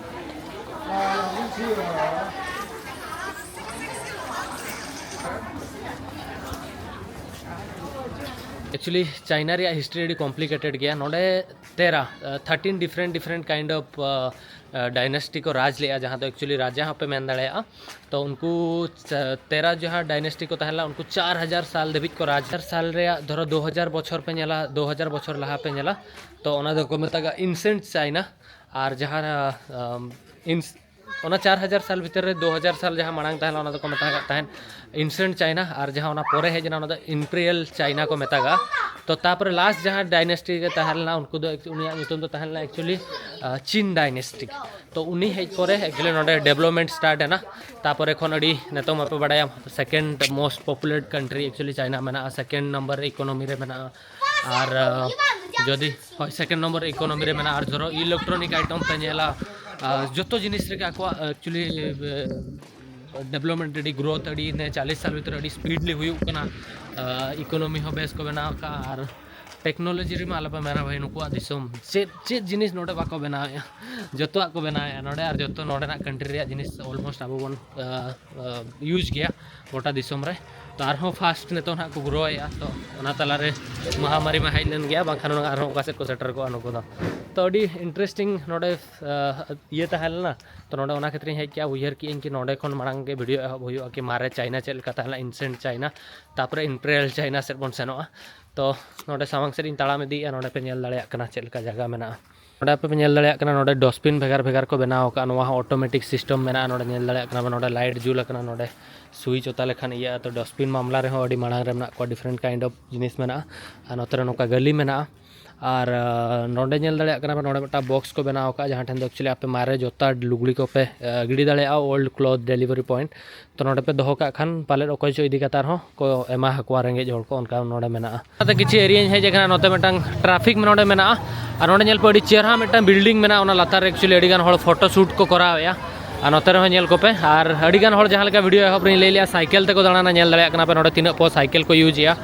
ᱮᱠᱪᱩᱭᱮᱞᱤ ᱪᱟᱭᱱᱟ ᱨᱮᱭᱟᱜ ᱦᱤᱥᱴᱨᱤ ᱟᱹᱰᱤ ᱠᱚᱢᱯᱞᱤᱠᱮᱴᱮᱰ ᱜᱮᱭᱟ᱾ ᱱᱚᱰᱮ ᱛᱮᱨᱟ, thirteen different different kind of ᱰᱟᱭᱱᱮᱥᱴᱤ ᱠᱚ ᱨᱟᱡᱽ ᱞᱮᱜᱼᱟ, ᱡᱟᱦᱟᱸ ᱫᱚ ᱮᱠᱪᱩᱭᱮᱞᱤ ᱨᱟᱡᱟ ᱦᱚᱸᱯᱮ ᱢᱮᱱ ᱫᱟᱲᱮᱭᱟᱜᱼᱟ᱾ ᱛᱚ ᱩᱱᱠᱩ ᱪᱟ-, ᱛᱮᱨᱟ ᱡᱟᱦᱟᱸ ᱰᱟᱭᱱᱮᱥᱴᱤ ᱠᱚ ᱛᱟᱦᱮᱸ ᱞᱮᱱᱟ, ᱩᱱᱠᱩ ᱪᱟᱨ ᱦᱟᱡᱟᱨ ᱥᱟᱞ ᱫᱷᱟᱹᱵᱤᱡ ᱠᱚ ᱨᱟᱡᱽ, ᱦᱟᱡᱟᱨ ᱥᱟᱞ ᱨᱮᱭᱟᱜ ᱫᱷᱚᱨᱚ ᱫᱩ ᱦᱟᱡᱟᱨ ᱵᱚᱪᱷᱚᱨ ᱯᱮ ᱧᱮᱞᱟ, ᱫᱩ ᱦᱟᱡᱟᱨ ᱵᱚᱪᱷᱚᱨ ᱞᱟᱦᱟ ᱯᱮ ᱧᱮᱞᱟ, ᱛᱚ ᱚᱱᱟ ᱫᱚᱠᱚ ᱢᱮᱛᱟᱜᱼᱟ ᱮᱱᱥᱮᱱᱴ ᱪᱟᱭᱱᱟ᱾ ᱟᱨ ᱡᱟᱦᱟᱸ, ᱟᱢ, ᱤᱱᱥ-, ᱚᱱᱟ ᱪᱟᱨ ᱦᱟᱡᱟᱨ ᱥᱟᱞ ᱵᱷᱤᱛᱤᱨ ᱨᱮ ᱫᱩ ᱦᱟᱡᱟᱨ ᱥᱟᱞ ᱡᱟᱦᱟᱸ ᱢᱟᱲᱟᱝ ᱛᱟᱦᱮᱸ ᱞᱮᱱᱟ, ᱚᱱᱟ ᱫᱚᱠᱚ ᱢᱮᱛᱟᱜ ᱠᱟᱱ ᱛᱟᱦᱮᱸᱫ ᱮᱱᱥᱮᱱᱴ ᱪᱟᱭᱱᱟ, ᱟᱨ ᱡᱟᱦᱟᱸ ᱚᱱᱟ ᱯᱚᱨᱮ ᱦᱮᱡ ᱮᱱᱟ, ᱚᱱᱟ ᱫᱚ ᱤᱢᱯᱮᱨᱤᱭᱟᱞ ᱪᱟᱭᱱᱟ ᱠᱚ ᱢᱮᱛᱟᱜᱼᱟ᱾ ᱛᱚ ᱛᱟᱯᱚᱨᱮ ᱞᱟᱥᱴ ᱡᱟᱦᱟᱸ ᱰᱟᱭᱱᱮᱥᱴᱤ ᱜᱮ ᱛᱟᱦᱮᱸ ᱞᱮᱱᱟ, ᱩᱱᱠᱩ ᱫᱚ, ᱩᱱᱤᱭᱟᱜ ᱧᱩᱛᱩᱢ ᱫᱚ ᱛᱟᱦᱮᱸ ᱞᱮᱱᱟ ᱮᱠᱪᱩᱭᱮᱞᱤ ᱪᱤᱱ ᱰᱟᱭᱱᱮᱥᱴᱤ᱾ ᱛᱚ ᱩᱱᱤ ᱦᱮᱡ ᱯᱚᱨᱮ ᱮᱠᱪᱩᱭᱮᱞᱤ ᱱᱚᱰᱮ ᱰᱮᱵᱷᱞᱚᱯᱢᱮᱱᱴ ᱥᱴᱟᱨᱴ ᱮᱱᱟ᱾ ᱛᱟᱯᱚᱨᱮ ᱠᱷᱚᱱ ᱟᱹᱰᱤ, ᱱᱤᱛᱚᱝ ᱢᱟᱯᱮ ᱵᱟᱲᱟᱭᱟ, ᱥᱮᱠᱮᱱᱰ ᱢᱳᱥᱴ ᱯᱚᱯᱩᱞᱮᱴ ᱠᱟᱱᱴᱨᱤ ᱮᱠᱪᱩᱭᱮᱞᱤ ᱪᱟᱭᱱᱟ ᱢᱮᱱᱟᱜᱼᱟ, ᱥᱮᱠᱮᱱᱰ ᱱᱟᱢᱵᱟᱨ ᱤᱠᱳᱱᱚᱢᱤ ᱨᱮ ᱢᱮᱱᱟᱜᱼᱟ᱾ ᱟᱨ ᱟᱸ, ᱡᱩᱫᱤ, ᱦᱳᱭ, ᱥᱮᱠᱮᱱᱰ ᱱᱚᱢᱵᱚᱨ ᱤᱠᱳᱱᱚᱢᱤ ᱨᱮ ᱢᱮᱱᱟᱜᱼᱟ᱾ ᱟᱨ ᱫᱷᱚᱨᱚ ᱤᱞᱮᱠᱴᱨᱚᱱᱤᱠ ᱟᱭᱴᱮᱢ ᱯᱮ ᱧᱮᱞᱟ, ᱟᱸ, ᱡᱚᱛᱚ ᱡᱤᱱᱤᱥ ᱨᱮᱜᱮ ᱟᱠᱚᱣᱟᱜ ᱮᱠᱪᱩᱭᱮᱞᱤ ᱰᱮᱵᱷᱞᱚᱯᱢᱮᱱᱴ ᱟᱹᱰᱤ ᱜᱨᱳᱛᱷ ᱟᱹᱰᱤ ᱱᱮ ᱪᱟᱞᱤᱥ ᱥᱟᱞ ᱵᱷᱤᱛᱨᱤ ᱟᱹᱰᱤ ᱥᱯᱤᱰᱞᱤ ᱦᱩᱭᱩᱜ ᱠᱟᱱᱟ᱾ ᱤᱠᱳᱱᱚᱢᱤ ᱦᱚᱸ ᱵᱮᱥ ᱠᱚ ᱵᱮᱱᱟᱣ ᱟᱠᱟᱫᱼᱟ᱾ ᱟᱨ ᱴᱮᱠᱱᱳᱞᱚᱡᱤ ᱨᱮᱢᱟ ᱟᱞᱚᱯᱮ ᱢᱮᱱᱟ ᱵᱷᱟᱹᱭ, ᱱᱩᱠᱩᱣᱟᱜ ᱫᱤᱥᱚᱢ ᱪᱮᱫ ᱪᱮᱫ ᱡᱤᱱᱤᱥ ᱱᱚᱰᱮ ᱵᱟᱠᱚ ᱵᱮᱱᱟᱣᱮᱫᱼᱟ, ᱡᱚᱛᱚᱣᱟᱜ ᱠᱚ ᱵᱮᱱᱟᱣᱮᱫᱼᱟ ᱱᱚᱰᱮ᱾ ᱟᱨ ᱡᱚᱛᱚ ᱱᱚᱰᱮᱱᱟᱜ ᱠᱟᱱᱴᱨᱤ ᱨᱮᱭᱟᱜ ᱡᱤᱱᱤᱥ ᱚᱞᱢᱳᱥᱴ ᱟᱵᱚ ᱵᱚᱱ ᱤᱭᱩᱡᱽ ᱜᱮᱭᱟ ᱜᱚᱴᱟ ᱫᱤᱥᱚᱢ ᱨᱮ᱾ ᱛᱚ ᱟᱨᱦᱚᱸ ᱯᱷᱟᱥᱴ ᱱᱤᱛᱚᱜ ᱱᱟᱦᱟᱜ ᱠᱚ ᱜᱨᱳᱭᱮᱫᱼᱟ᱾ ᱛᱚ ᱚᱱᱟ ᱛᱟᱞᱟᱨᱮ ᱢᱚᱦᱟᱢᱟᱨᱤ ᱢᱟ ᱦᱮᱡ ᱞᱮᱱ ᱜᱮᱭᱟ, ᱵᱟᱝᱠᱷᱟᱱ ᱚᱱᱟ ᱟᱨᱦᱚᱸ ᱚᱠᱟ ᱥᱮᱫ ᱠᱚ ᱥᱮᱴᱮᱨ ᱠᱚᱜᱼᱟ ᱱᱩᱠᱩ ᱫᱚ᱾ ᱛᱚ ᱟᱹᱰᱤ ᱤᱱᱴᱟᱨᱮᱥᱴᱤᱝ ᱱᱚᱰᱮ ᱤᱭᱟᱹ ᱛᱟᱦᱮᱸ ᱞᱮᱱᱟ᱾ ᱛᱚ ᱱᱚᱰᱮ ᱚᱱᱟ ᱠᱷᱟᱹᱛᱤᱨᱤᱧ ᱦᱮᱡ ᱠᱮᱜᱼᱟ, ᱩᱭᱦᱟᱹᱨ ᱠᱮᱜᱼᱟᱹᱧ ᱠᱤ ᱱᱚᱰᱮ ᱠᱷᱚᱱ ᱢᱟᱲᱟᱝ ᱜᱮ ᱵᱷᱤᱰᱤᱭᱳ ᱮᱦᱚᱵ ᱦᱩᱭᱩᱜᱼᱟ, ᱠᱤ ᱢᱟᱨᱮ ᱪᱟᱭᱱᱟ ᱪᱮᱫ ᱞᱮᱠᱟ ᱛᱟᱦᱮᱸ ᱞᱮᱱᱟ, ᱮᱱᱥᱮᱱᱴ ᱪᱟᱭᱱᱟ, ᱛᱟᱨᱯᱚᱨᱮ ᱤᱢᱯᱮᱨᱤᱭᱟᱞ ᱪᱟᱭᱱᱟ ᱥᱮᱫ ᱵᱚᱱ ᱥᱮᱱᱚᱜᱼᱟ᱾ ᱛᱚ ᱱᱚᱰᱮ ᱥᱟᱢᱟᱝ ᱥᱮᱫ ᱤᱧ ᱛᱟᱲᱟᱢ ᱤᱫᱤᱭᱮᱜᱼᱟ, ᱱᱚᱰᱮ ᱯᱮ ᱧᱮᱞ ᱫᱟᱲᱮᱭᱟᱜ ᱠᱟᱱᱟ ᱪᱮᱫ ᱞᱮᱠᱟ ᱡᱟᱭᱜᱟ ᱢᱮᱱᱟᱜᱼᱟ᱾ ᱱᱚᱰᱮ ᱟᱯᱮ ᱯᱮ ᱧᱮᱞ ᱫᱟᱲᱮᱭᱟᱜ ᱠᱟᱱᱟ, ᱱᱚᱰᱮ ᱰᱚᱥᱴᱵᱤᱱ ᱵᱷᱮᱜᱟᱨ ᱵᱷᱮᱜᱟᱨ ᱠᱚ ᱵᱮᱱᱟᱣ ᱟᱠᱟᱫᱼᱟ᱾ ᱱᱚᱣᱟ ᱦᱚᱸ ᱚᱴᱳᱢᱮᱴᱤᱠ ᱥᱤᱥᱴᱮᱢ ᱢᱮᱱᱟᱜᱼᱟ᱾ ᱱᱚᱰᱮ ᱧᱮᱞ ᱫᱟᱲᱮᱭᱟᱜ ᱠᱟᱱᱟ ᱯᱮ, ᱱᱚᱰᱮ ᱞᱟᱭᱤᱴ ᱡᱩᱞ ᱟᱠᱟᱱᱟ, ᱱᱚᱰᱮ ᱥᱩᱭᱤᱪ ᱚᱛᱟ ᱞᱮᱠᱷᱟᱱ ᱤᱭᱟᱹᱜᱼᱟ᱾ ᱛᱚ ᱰᱚᱥᱴᱵᱤᱱ ᱢᱟᱢᱞᱟ ᱨᱮᱦᱚᱸ ᱟᱹᱰᱤ ᱢᱟᱲᱟᱝ ᱨᱮ ᱢᱮᱱᱟᱜ ᱠᱚᱣᱟ, ᱰᱤᱯᱷᱟᱨᱮᱱᱴ ᱠᱟᱭᱤᱱᱰ ᱚᱯᱷ ᱡᱤᱱᱤᱥ ᱢᱮᱱᱟᱜᱼᱟ᱾ ᱟᱨ ᱱᱚᱛᱮ ᱨᱮ ᱱᱚᱝᱠᱟ ᱜᱟᱹᱞᱤ ᱢᱮᱱᱟᱜᱼᱟ᱾ ᱟᱨ ᱟᱸ, ᱱᱚᱰᱮ ᱧᱮᱞ ᱫᱟᱲᱮᱭᱟᱜ ᱠᱟᱱᱟ ᱯᱮ, ᱱᱚᱰᱮ ᱢᱤᱫᱴᱟᱝ ᱵᱚᱠᱥ ᱠᱚ ᱵᱮᱱᱟᱣ ᱟᱠᱟᱫᱼᱟ, ᱡᱟᱦᱟᱸ ᱴᱷᱮᱱ ᱫᱚ ᱮᱠᱪᱩᱭᱮᱞᱤ ᱟᱯᱮ ᱢᱟᱨᱮ ᱡᱩᱛᱟ ᱞᱩᱜᱽᱲᱤ ᱠᱚᱯᱮ ᱟᱸ, ᱜᱤᱰᱤ ᱫᱟᱲᱮᱭᱟᱜᱼᱟ, ᱳᱞᱰ ᱠᱞᱚᱛᱷ ᱰᱮᱞᱤᱵᱷᱟᱨᱤ ᱯᱚᱭᱮᱱᱴ᱾ ᱛᱚ ᱱᱚᱰᱮ ᱯᱮ ᱫᱚᱦᱚ ᱠᱟᱜ ᱠᱷᱟᱱ ᱯᱟᱞᱮᱫ ᱚᱠᱚᱭ ᱪᱚ ᱤᱫᱤ ᱠᱟᱛᱮ ᱟᱨᱦᱚᱸ ᱠᱚ ᱮᱢᱟ ᱟᱠᱚᱣᱟ ᱨᱮᱸᱜᱮᱡ ᱦᱚᱲ ᱠᱚ, ᱚᱱᱠᱟ ᱱᱚᱰᱮ ᱢᱮᱱᱟᱜᱼᱟ᱾ ᱚᱱᱟᱛᱮ ᱠᱤᱪᱷᱩ ᱮᱨᱤᱭᱟᱧ ᱦᱮᱡ ᱟᱠᱟᱱᱟ, ᱱᱚᱛᱮ ᱢᱤᱫᱴᱟᱝ ᱴᱨᱟᱯᱷᱤᱠ ᱱᱚᱰᱮ ᱢᱮᱱᱟᱜᱼᱟ᱾ ᱟᱨ ᱱᱚᱰᱮ ᱧᱮᱞ ᱯᱮ, ᱟᱹᱰᱤ ᱪᱮᱦᱨᱟ ᱢᱤᱫᱴᱟᱝ ᱵᱤᱞᱰᱤᱝ ᱢᱮᱱᱟᱜᱼᱟ, ᱚᱱᱟ ᱞᱟᱛᱟᱨ ᱨᱮ ᱮᱠᱪᱩᱭᱮᱞᱤ ᱟᱹᱰᱤ ᱜᱟᱱ ᱦᱚᱲ ᱯᱷᱳᱴᱳ ᱥᱩᱴ ᱠᱚ ᱠᱚᱨᱟᱣᱮᱫᱼᱟ᱾ ᱟᱨ ᱱᱚᱛᱮ ᱨᱮᱦᱚᱸ ᱧᱮᱞ ᱠᱚᱯᱮ, ᱟᱨ ᱟᱹᱰᱤ ᱜᱟᱱ ᱦᱚᱲ, ᱡᱟᱦᱟᱸ ᱞᱮᱠᱟ ᱵᱷᱤᱰᱤᱭᱳ ᱮᱦᱚᱵ ᱨᱮᱧ ᱞᱟᱹᱭ ᱞᱮᱜᱼᱟ, ᱥᱟᱭᱠᱮᱞ ᱛᱮᱠᱚ ᱫᱟᱬᱟᱱᱟ, ᱧᱮᱞ ᱫᱟᱲᱮᱭᱟᱜ ᱠᱟᱱᱟ ᱯᱮ ᱱᱚᱰᱮ ᱛᱤᱱᱟᱹᱜ ᱯᱚ ᱥᱟᱭᱠᱮᱞ ᱠᱚ ᱤᱭᱩᱡᱽ ᱮᱜᱼᱟ᱾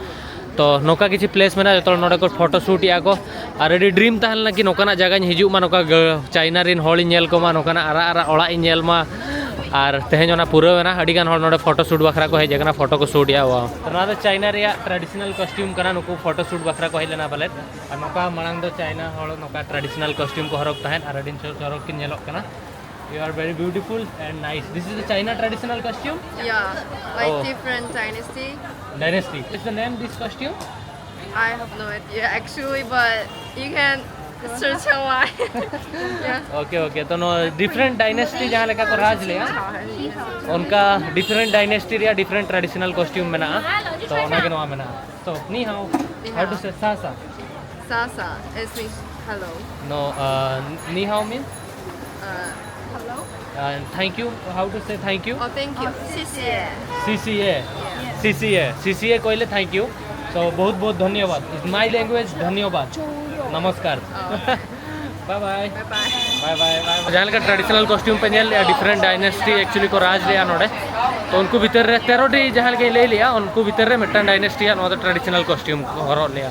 ᱛᱚ ᱱᱚᱝᱠᱟ ᱠᱤᱪᱷᱩ ᱯᱞᱮᱥ ᱢᱮᱱᱟᱜᱼᱟ, ᱡᱚᱛᱚ ᱦᱚᱲ ᱱᱚᱰᱮ ᱠᱚ ᱯᱷᱳᱴᱳ ᱥᱩᱴ ᱮᱜᱼᱟ ᱠᱚ᱾ ᱟᱨ ᱟᱹᱰᱤ ᱰᱨᱤᱢ ᱛᱟᱦᱮᱸ ᱞᱮᱱᱟ ᱠᱤ ᱱᱚᱝᱠᱟᱱᱟᱜ ᱡᱟᱭᱜᱟᱧ ᱦᱤᱡᱩᱜ ᱢᱟ, ᱱᱚᱝᱠᱟ ᱜᱟᱹ-, ᱪᱟᱭᱱᱟ ᱨᱮᱱ ᱦᱚᱲᱤᱧ ᱧᱮᱞ ᱠᱚᱢᱟ, ᱱᱚᱝᱠᱟᱱᱟᱜ ᱟᱨᱟᱜ ᱟᱨᱟᱜ ᱚᱲᱟᱜ ᱤᱧ ᱧᱮᱞ ᱠᱚᱢᱟ᱾ ᱟᱨ ᱛᱮᱦᱮᱧ ᱚᱱᱟ ᱯᱩᱨᱟᱹᱣ ᱮᱱᱟ, ᱟᱹᱰᱤ ᱜᱟᱱ ᱦᱚᱲ ᱱᱚᱰᱮ ᱯᱷᱳᱴᱳ ᱥᱩᱴ ᱵᱟᱠᱷᱨᱟ ᱠᱚ ᱦᱮᱡ ᱟᱠᱟᱱᱟ, ᱯᱷᱳᱴᱳ ᱠᱚ ᱥᱩᱴ ᱮᱜᱼᱟ᱾ ᱣᱟᱣ, ᱛᱚ ᱱᱚᱣᱟ ᱫᱚ ᱪᱟᱭᱱᱟ ᱨᱮᱭᱟᱜ ᱴᱨᱟᱰᱤᱥᱚᱱᱟᱞ ᱠᱚᱥᱴᱤᱭᱩᱢ ᱠᱟᱱᱟ, ᱱᱩᱠᱩ ᱯᱷᱳᱴᱳ ᱥᱩᱴ ᱵᱟᱠᱷᱨᱟ ᱠᱚ ᱦᱮᱡ ᱞᱮᱱᱟ ᱯᱟᱞᱮᱫ᱾ ᱟᱨ ᱱᱚᱝᱠᱟ ᱢᱟᱲᱟᱝ ᱫᱚ ᱪᱟᱭᱱᱟ ᱦᱚᱲ ᱱᱚᱝᱠᱟ ᱴᱨᱟᱰᱤᱥᱚᱱᱟᱞ ᱠᱚᱥᱴᱤᱭᱩᱢ ᱠᱚ ᱦᱚᱨᱚᱜ ᱛᱟᱦᱮᱸᱫ ᱟᱨ ᱟᱹᱰᱤ ᱪᱚ-, ᱪᱚᱨᱚᱠ ᱠᱤᱱ ᱧᱮᱞᱚᱜ ᱠᱟᱱᱟ᱾ You are very beautiful and nice. This is the China traditional costume? Yeah, like Oh. different dynasty. Dynasty. What's the name this costume? I have no idea actually, but you can Sir Chawai. Okay okay, ᱛᱚ ᱱᱚᱣᱟ different ᱰᱟᱭᱱᱮᱥᱴᱤ ᱡᱟᱦᱟᱸ ᱞᱮᱠᱟ ᱠᱚ ᱨᱟᱡᱽ ᱞᱮᱜᱼᱟ, ᱚᱱᱠᱟ different ᱰᱟᱭᱱᱮᱥᱴᱤ ᱨᱮᱭᱟᱜ different traditional costume ᱢᱮᱱᱟᱜᱼᱟ᱾ ᱛᱚ ᱚᱱᱟᱜᱮ ᱱᱚᱣᱟ ᱢᱮᱱᱟᱜᱼᱟ᱾ So, ni hao. How to say sasa? Sasa. It's mean hello. No, uh, ni hao means? Uh, hello. Uh, thank you. How to say thank you? Oh, thank you. 谢谢. C C A. C C A. C C A କହିଲେ thank you. So, ବହୁତ ବହୁତ ଧନ୍ୟବାଦ. It's my language, ଧନ୍ୟବାଦ। ନମସ୍କାର। Bye bye. Bye bye. Bye bye bye bye. ᱡᱟᱦᱟᱸ ᱞᱮᱠᱟ traditional costume ᱯᱮ ᱧᱮᱞ ᱞᱮᱜᱼᱟ, ᱰᱤᱯᱷᱟᱨᱮᱱᱴ ᱰᱟᱭᱱᱮᱥᱴᱤ ᱮᱠᱪᱩᱭᱮᱞᱤ ᱠᱚ ᱨᱟᱡᱽ ᱞᱮᱜᱼᱟ ᱱᱚᱰᱮ᱾ ᱛᱚ ᱩᱱᱠᱩ ᱵᱷᱤᱛᱤᱨ ᱨᱮ ᱛᱮᱨᱚ ᱴᱤ ᱡᱟᱦᱟᱸ ᱞᱮᱠᱟᱧ ᱞᱟᱹᱭ ᱞᱮᱜᱼᱟ, ᱩᱱᱠᱩ ᱵᱷᱤᱛᱤᱨ ᱨᱮ ᱢᱤᱫᱴᱟᱝ ᱰᱟᱭᱱᱮᱥᱴᱤᱭᱟᱜ ᱱᱚᱣᱟ ᱫᱚ ᱴᱨᱟᱰᱤᱥᱚᱱᱟᱞ ᱠᱚᱥᱴᱤᱭᱩᱢ ᱠᱚ ᱦᱚᱨᱚᱜ ᱞᱮᱜᱼᱟ᱾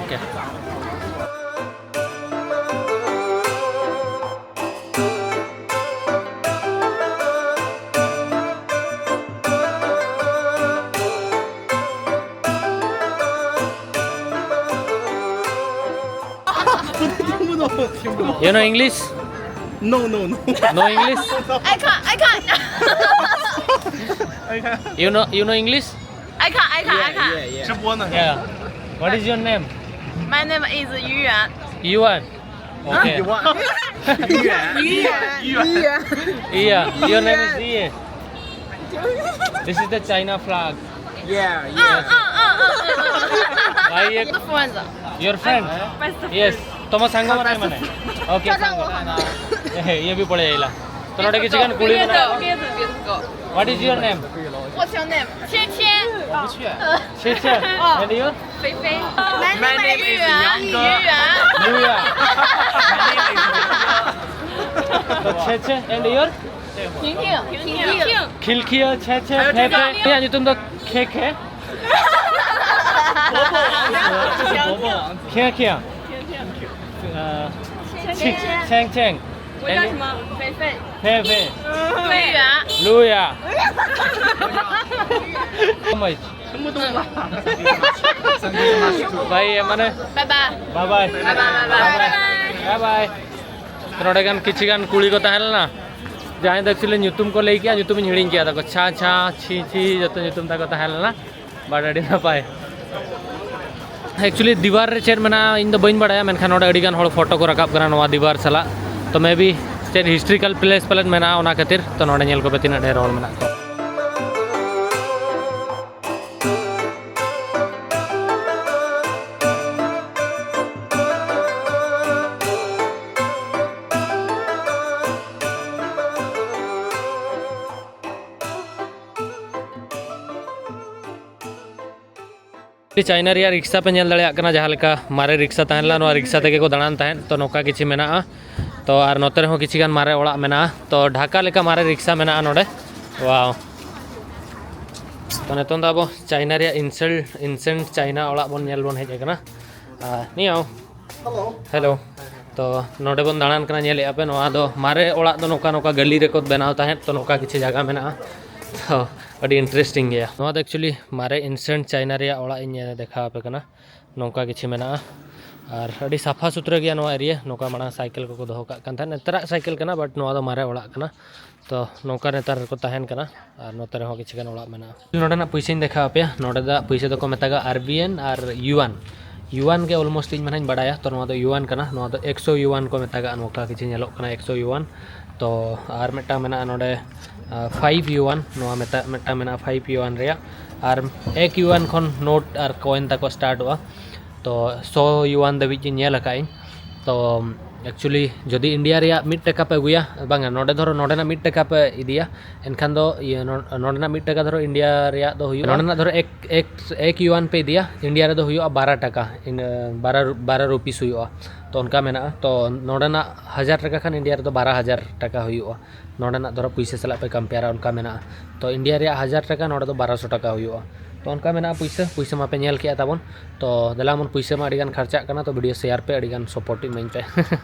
Okay. You know English? No, no, no. No English? I can't. I can't. You know you know English? I can't. I can't. I can't. 直播呢？ Yeah. What is your name? My name is Yu Yuan. Yuan. Okay. 语言，语言，语言。 Iya. Your name is Iye. This is the China flag. Yeah, yeah. भाई ये The friends. Your friend? Best friend. Yes. ତମ ସାଙ୍ଗମାନେ ମାନେ? Okay. ସାଙ୍ଗ। ଏ, ଇଏ ବି ପଳେଇ ଆଇଲା। ତ ନୋଟେ କିଛି କାନ କୁଳି ମନା। What is your name? What's your name? 芊芊。 谢谢。And you? 菲菲。My name is 杨哥。 Luya. So 芊芊 and your? Khilkhia, 芊芊, Phephe. 야, 니 좀 더. Khekhe. 伯伯王子，这是伯伯王子。 Khekhe. Uh, Cheng Cheng. 我叫什么？菲菲。 Phephe. 菲菲。 Luya. Oh my. 全部都忘了。 Bye, ᱮᱢᱟᱱᱮ᱾ Bye bye. Bye bye. Bye bye. Bye bye. Bye bye. ᱱᱚᱰᱮ ᱜᱟᱱ ᱠᱤᱪᱷᱤ ᱜᱟᱱ ᱠᱩᱲᱤ ᱠᱚ ᱛᱟᱦᱮᱸ ᱞᱮᱱᱟ, ᱡᱟᱦᱟᱸᱭ ᱫᱚ actually ᱧᱩᱛᱩᱢ ᱠᱚ ᱞᱟᱹᱭ ᱠᱮᱜᱼᱟ, ᱧᱩᱛᱩᱢᱤᱧ ᱦᱤᱲᱤᱧ ᱠᱮᱜᱼᱟ ᱛᱟᱠᱚ, ᱪᱷᱟ ᱪᱷᱟ, ᱪᱷᱤ ᱪᱷᱤ, ᱡᱚᱛᱚ ᱧᱩᱛᱩᱢ ᱛᱟᱠᱚ ᱛᱟᱦᱮᱸ ᱞᱮᱱᱟ᱾ But ᱟᱹᱰᱤ ᱱᱟᱯᱟᱭ᱾ ᱮᱠᱪᱩᱭᱮᱞᱤ ᱫᱤᱣᱟᱨ ᱨᱮ ᱪᱮᱫ ᱢᱮᱱᱟᱜᱼᱟ ᱤᱧ ᱫᱚ ᱵᱟᱹᱧ ᱵᱟᱲᱟᱭᱟ, ᱢᱮᱱᱠᱷᱟᱱ ᱱᱚᱰᱮ ᱟᱹᱰᱤ ᱜᱟᱱ ᱦᱚᱲ ᱯᱷᱳᱴᱳ ᱠᱚ ᱨᱟᱠᱟᱵ ᱠᱟᱱᱟ ᱱᱚᱣᱟ ᱫᱤᱣᱟᱨ ᱥᱟᱞᱟᱜ᱾ ᱛᱚ ᱢᱮ ᱵᱤ ᱪᱮᱫ ᱦᱤᱥᱴᱨᱤᱠᱟᱞ ᱯᱞᱮᱥ ᱯᱟᱞᱮᱱ ᱢᱮᱱᱟᱜᱼᱟ, ᱚᱱᱟ ᱠᱷᱟᱹᱛᱤᱨ᱾ ᱛᱚ ᱱᱚᱰᱮ ᱧᱮᱞ ᱠᱚᱯᱮ ᱛᱤᱱᱟᱹᱜ ᱰᱷᱮᱨ ᱦᱚᱲ ᱢᱮᱱᱟᱜ ᱠᱚᱣᱟ᱾ ᱪᱟᱭᱱᱟ ᱨᱮᱭᱟᱜ ᱨᱤᱠᱥᱟ ᱯᱮ ᱧᱮᱞ ᱫᱟᱲᱮᱭᱟᱜ ᱠᱟᱱᱟ, ᱡᱟᱦᱟᱸ ᱞᱮᱠᱟ ᱢᱟᱨᱮ ᱨᱤᱠᱥᱟ ᱛᱟᱦᱮᱸ ᱞᱮᱱᱟ, ᱱᱚᱣᱟ ᱨᱤᱠᱥᱟ ᱛᱮᱜᱮ ᱠᱚ ᱫᱟᱬᱟᱱ ᱛᱟᱦᱮᱸᱫ᱾ ᱛᱚ ᱱᱚᱝᱠᱟ ᱠᱤᱪᱷᱤ ᱢᱮᱱᱟᱜᱼᱟ᱾ ᱛᱚ ᱟᱨ ᱱᱚᱛᱮ ᱨᱮᱦᱚᱸ ᱠᱤᱪᱷᱤ ᱜᱟᱱ ᱢᱟᱨᱮ ᱚᱲᱟᱜ ᱢᱮᱱᱟᱜᱼᱟ᱾ ᱛᱚ ᱰᱷᱟᱠᱟ ᱞᱮᱠᱟ ᱢᱟᱨᱮ ᱨᱤᱠᱥᱟ ᱢᱮᱱᱟᱜᱼᱟ ᱱᱚᱰᱮ᱾ ᱣᱟᱣ᱾ ᱛᱚ ᱱᱤᱛᱚᱝ ᱫᱚ ᱟᱵᱚ ᱪᱟᱭᱱᱟ ᱨᱮᱭᱟᱜ ᱤᱱᱥᱮᱞ ᱤᱱᱥᱮᱱᱴ ᱪᱟᱭᱱᱟ ᱚᱲᱟᱜ ᱵᱚᱱ ᱧᱮᱞ ᱵᱚᱱ ᱦᱮᱡ ᱟᱠᱟᱱᱟ᱾ ᱟᱨ ᱱᱤᱭᱟᱣ᱾ ᱦᱮᱞᱳ᱾ ᱛᱚ ᱱᱚᱰᱮ ᱵᱚᱱ ᱫᱟᱬᱟᱱ ᱠᱟᱱᱟ, ᱧᱮᱞᱮᱫᱼᱟ ᱯᱮ, ᱱᱚᱣᱟ ᱫᱚ ᱢᱟᱨᱮ ᱚᱲᱟᱜ ᱫᱚ ᱱᱚᱝᱠᱟ ᱱᱚᱝᱠᱟ ᱜᱟᱹᱞᱤ ᱨᱮᱠᱚ ᱵᱮᱱᱟᱣ ᱛᱟᱦᱮᱸᱫ᱾ ᱛᱚ ᱱᱚᱝᱠᱟ ᱠᱤᱪᱷᱤ ᱡᱟᱭᱜᱟ ᱢᱮᱱᱟᱜᱼᱟ᱾ ᱛᱚ ᱟᱹᱰᱤ ᱤᱱᱴᱟᱨᱮᱥᱴᱤᱝ ᱜᱮᱭᱟ᱾ ᱱᱚᱣᱟ ᱫᱚ ᱮᱠᱪᱩᱭᱮᱞᱤ ᱢᱟᱨᱮ ᱤᱱᱥᱮᱱᱴ ᱪᱟᱭᱱᱟ ᱨᱮᱭᱟᱜ ᱚᱲᱟᱜ ᱤᱧ ᱫᱮᱠᱷᱟᱣ ᱟᱯᱮ ᱠᱟᱱᱟ᱾ ᱱᱚᱝᱠᱟ ᱠᱤᱪᱷᱤ ᱢᱮᱱᱟᱜᱼᱟ᱾ ᱟᱨ ᱟᱹᱰᱤ ᱥᱟᱯᱷᱟ ᱥᱩᱛᱨᱟᱹ ᱜᱮᱭᱟ ᱱᱚᱣᱟ ᱮᱨᱤᱭᱟ᱾ ᱱᱚᱝᱠᱟ ᱢᱟᱲᱟᱝ ᱥᱟᱭᱠᱮᱞ ᱠᱚᱠᱚ ᱫᱚᱦᱚ ᱠᱟᱜ ᱠᱟᱱ ᱛᱟᱦᱮᱸᱫ, ᱱᱮᱛᱟᱨᱟᱜ ᱥᱟᱭᱠᱮᱞ ᱠᱟᱱᱟ, ᱵᱟᱴ ᱱᱚᱣᱟ ᱫᱚ ᱢᱟᱨᱮ ᱚᱲᱟᱜ ᱠᱟᱱᱟ᱾ ᱛᱚ ᱱᱚᱝᱠᱟ ᱱᱮᱛᱟᱨ ᱨᱮᱠᱚ ᱛᱟᱦᱮᱱ ᱠᱟᱱᱟ᱾ ᱟᱨ ᱱᱚᱛᱮ ᱨᱮᱦᱚᱸ ᱠᱤᱪᱷᱩ ᱜᱟᱱ ᱚᱲᱟᱜ ᱢᱮᱱᱟᱜᱼᱟ᱾ ᱱᱚᱰᱮᱱᱟᱜ ᱯᱩᱭᱥᱟᱹᱧ ᱫᱮᱠᱷᱟᱣ ᱟᱯᱮᱭᱟ᱾ ᱱᱚᱰᱮ ᱫᱚ ᱯᱩᱭᱥᱟᱹ ᱫᱚᱠᱚ ᱢᱮᱛᱟᱜᱼᱟ ᱟᱨᱵᱤᱭᱮᱱ ᱟᱨ ᱭᱩᱣᱟᱱ᱾ ᱭᱩᱣᱟᱱ ᱜᱮ ᱚᱞᱢᱳᱥᱴ ᱤᱧ ᱢᱟᱱᱮᱧ ᱵᱟᱲᱟᱭᱟ᱾ ᱛᱚ ᱱᱚᱣᱟ ᱫᱚ ᱮᱠᱥᱚ ᱭᱩᱣᱟᱱ ᱠᱚ ᱢᱮᱛᱟᱜᱼᱟ᱾ ᱱᱚᱝᱠᱟ ᱠᱤᱪᱷᱩ ᱧᱮᱞᱚᱜ ᱠᱟᱱᱟ, ᱮᱠᱥᱚ ᱭᱩᱣᱟᱱ᱾ ᱛᱚ ᱟᱨ ᱢᱤᱫᱴᱟᱝ ᱢᱮᱱᱟᱜᱼᱟ ᱱᱚᱰᱮ, ᱯᱷᱟᱭᱤᱵᱷ ᱭᱩᱣᱟᱱ᱾ ᱱᱚᱣᱟ ᱢᱮᱛᱟ ᱢᱤᱫᱴᱟᱝ ᱢᱮᱱᱟᱜᱼᱟ ᱯᱷᱟᱭᱤᱵᱷ ᱭᱩᱣᱟᱱ ᱨᱮᱭᱟᱜ᱾ ᱟᱨ ᱮᱠ ᱭᱩᱣᱟᱱ ᱠᱷᱚᱱ ᱱᱳᱴ ᱟᱨ ᱠᱚᱭᱮᱱ ᱛᱟᱠᱚ ᱥᱴᱟᱨᱴᱚᱜᱼᱟ᱾ ᱛᱚ ᱥᱚ ᱭᱩᱣᱟᱱ ᱫᱷᱟᱹᱵᱤᱡ ᱜᱮ ᱧᱮᱞ ᱟᱠᱟᱫ ᱟᱹᱧ᱾ ᱛᱚ ᱮᱠᱪᱩᱭᱮᱞᱤ ᱡᱩᱫᱤ ᱤᱱᱰᱤᱭᱟ ᱨᱮᱭᱟᱜ ᱢᱤᱫ ᱴᱟᱠᱟ ᱯᱮ ᱟᱹᱜᱩᱭᱟ, ᱵᱟᱝᱟ, ᱱᱚᱰᱮ ᱫᱷᱚᱨᱚ ᱱᱚᱰᱮᱱᱟᱜ ᱢᱤᱫ ᱴᱟᱠᱟ ᱯᱮ ᱤᱫᱤᱭᱟ, ᱮᱱᱠᱷᱟᱱ ᱫᱚ ᱤᱭᱟᱹ ᱱᱚ- ᱱᱚᱰᱮᱱᱟᱜ ᱢᱤᱫ ᱴᱟᱠᱟ ᱫᱷᱚᱨᱚ ᱤᱱᱰᱤᱭᱟ ᱨᱮᱭᱟᱜ ᱫᱚ ᱦᱩᱭᱩᱜᱼᱟ, ᱱᱚᱰᱮᱱᱟᱜ ᱫᱷᱚᱨᱚ ᱮᱠ ᱮᱠ ᱮᱠ ᱭᱩᱣᱟᱱ ᱯᱮ ᱤᱫᱤᱭᱟ, ᱤᱱᱰᱤᱭᱟ ᱨᱮᱫᱚ ᱦᱩᱭᱩᱜᱼᱟ ᱵᱟᱨᱚ ᱴᱟᱠᱟ, ᱤᱱᱟᱹ ᱵᱟᱨᱚ ᱵᱟᱨᱚ ᱨᱩᱯᱤᱥ ᱦᱩᱭᱩᱜᱼᱟ᱾ ᱛᱚ ᱚᱱᱠᱟ ᱢᱮᱱᱟᱜᱼᱟ᱾ ᱛᱚ ᱱᱚᱰᱮᱱᱟᱜ ᱦᱟᱡᱟᱨ ᱴᱟᱠᱟ ᱠᱷᱟᱱ ᱤᱱᱰᱤᱭᱟ ᱨᱮᱫᱚ ᱵᱟᱨᱚ ᱦᱟᱡᱟᱨ ᱴᱟᱠᱟ ᱦᱩᱭᱩᱜᱼᱟ᱾ ᱱᱚᱰᱮᱱᱟᱜ ᱫᱷᱚᱨᱚ ᱯᱩᱭᱥᱟᱹ ᱥᱟᱞᱟᱜ ᱯᱮ ᱠᱚᱢᱯᱮᱭᱟᱨᱟ, ᱚᱱᱠᱟ ᱢᱮᱱᱟᱜᱼᱟ᱾ ᱛᱚ ᱤᱱᱰᱤᱭᱟ ᱨᱮᱭᱟᱜ ᱦᱟᱡᱟᱨ ᱴᱟᱠᱟ, ᱱᱚᱰᱮ ᱫᱚ ᱵᱟᱨᱚᱥᱚ ᱴᱟᱠᱟ ᱦᱩᱭᱩᱜᱼᱟ᱾ ᱛᱚ ᱚᱱᱠᱟ ᱢᱮᱱᱟᱜᱼᱟ ᱯᱩᱭᱥᱟᱹ᱾ ᱯᱩᱭᱥᱟᱹ ᱢᱟᱯᱮ ᱧᱮᱞ ᱠᱮᱜᱼᱟ ᱛᱟᱵᱚᱱ᱾ ᱛᱚ ᱫᱮᱞᱟ ᱵᱚᱱ, ᱯᱩᱭᱥᱟᱹ ᱢᱟ ᱟᱹᱰᱤᱜᱟᱱ ᱠᱷᱚᱨᱪᱟᱜ ᱠᱟᱱᱟ, ᱛᱚ ᱵᱷᱤᱰᱤᱭᱳ ᱥᱮᱭᱟᱨ ᱯᱮ, ᱟᱹᱰᱤᱜᱟᱱ ᱥᱟᱯᱳᱨᱴ ᱤᱢᱟᱹᱧ ᱯᱮ᱾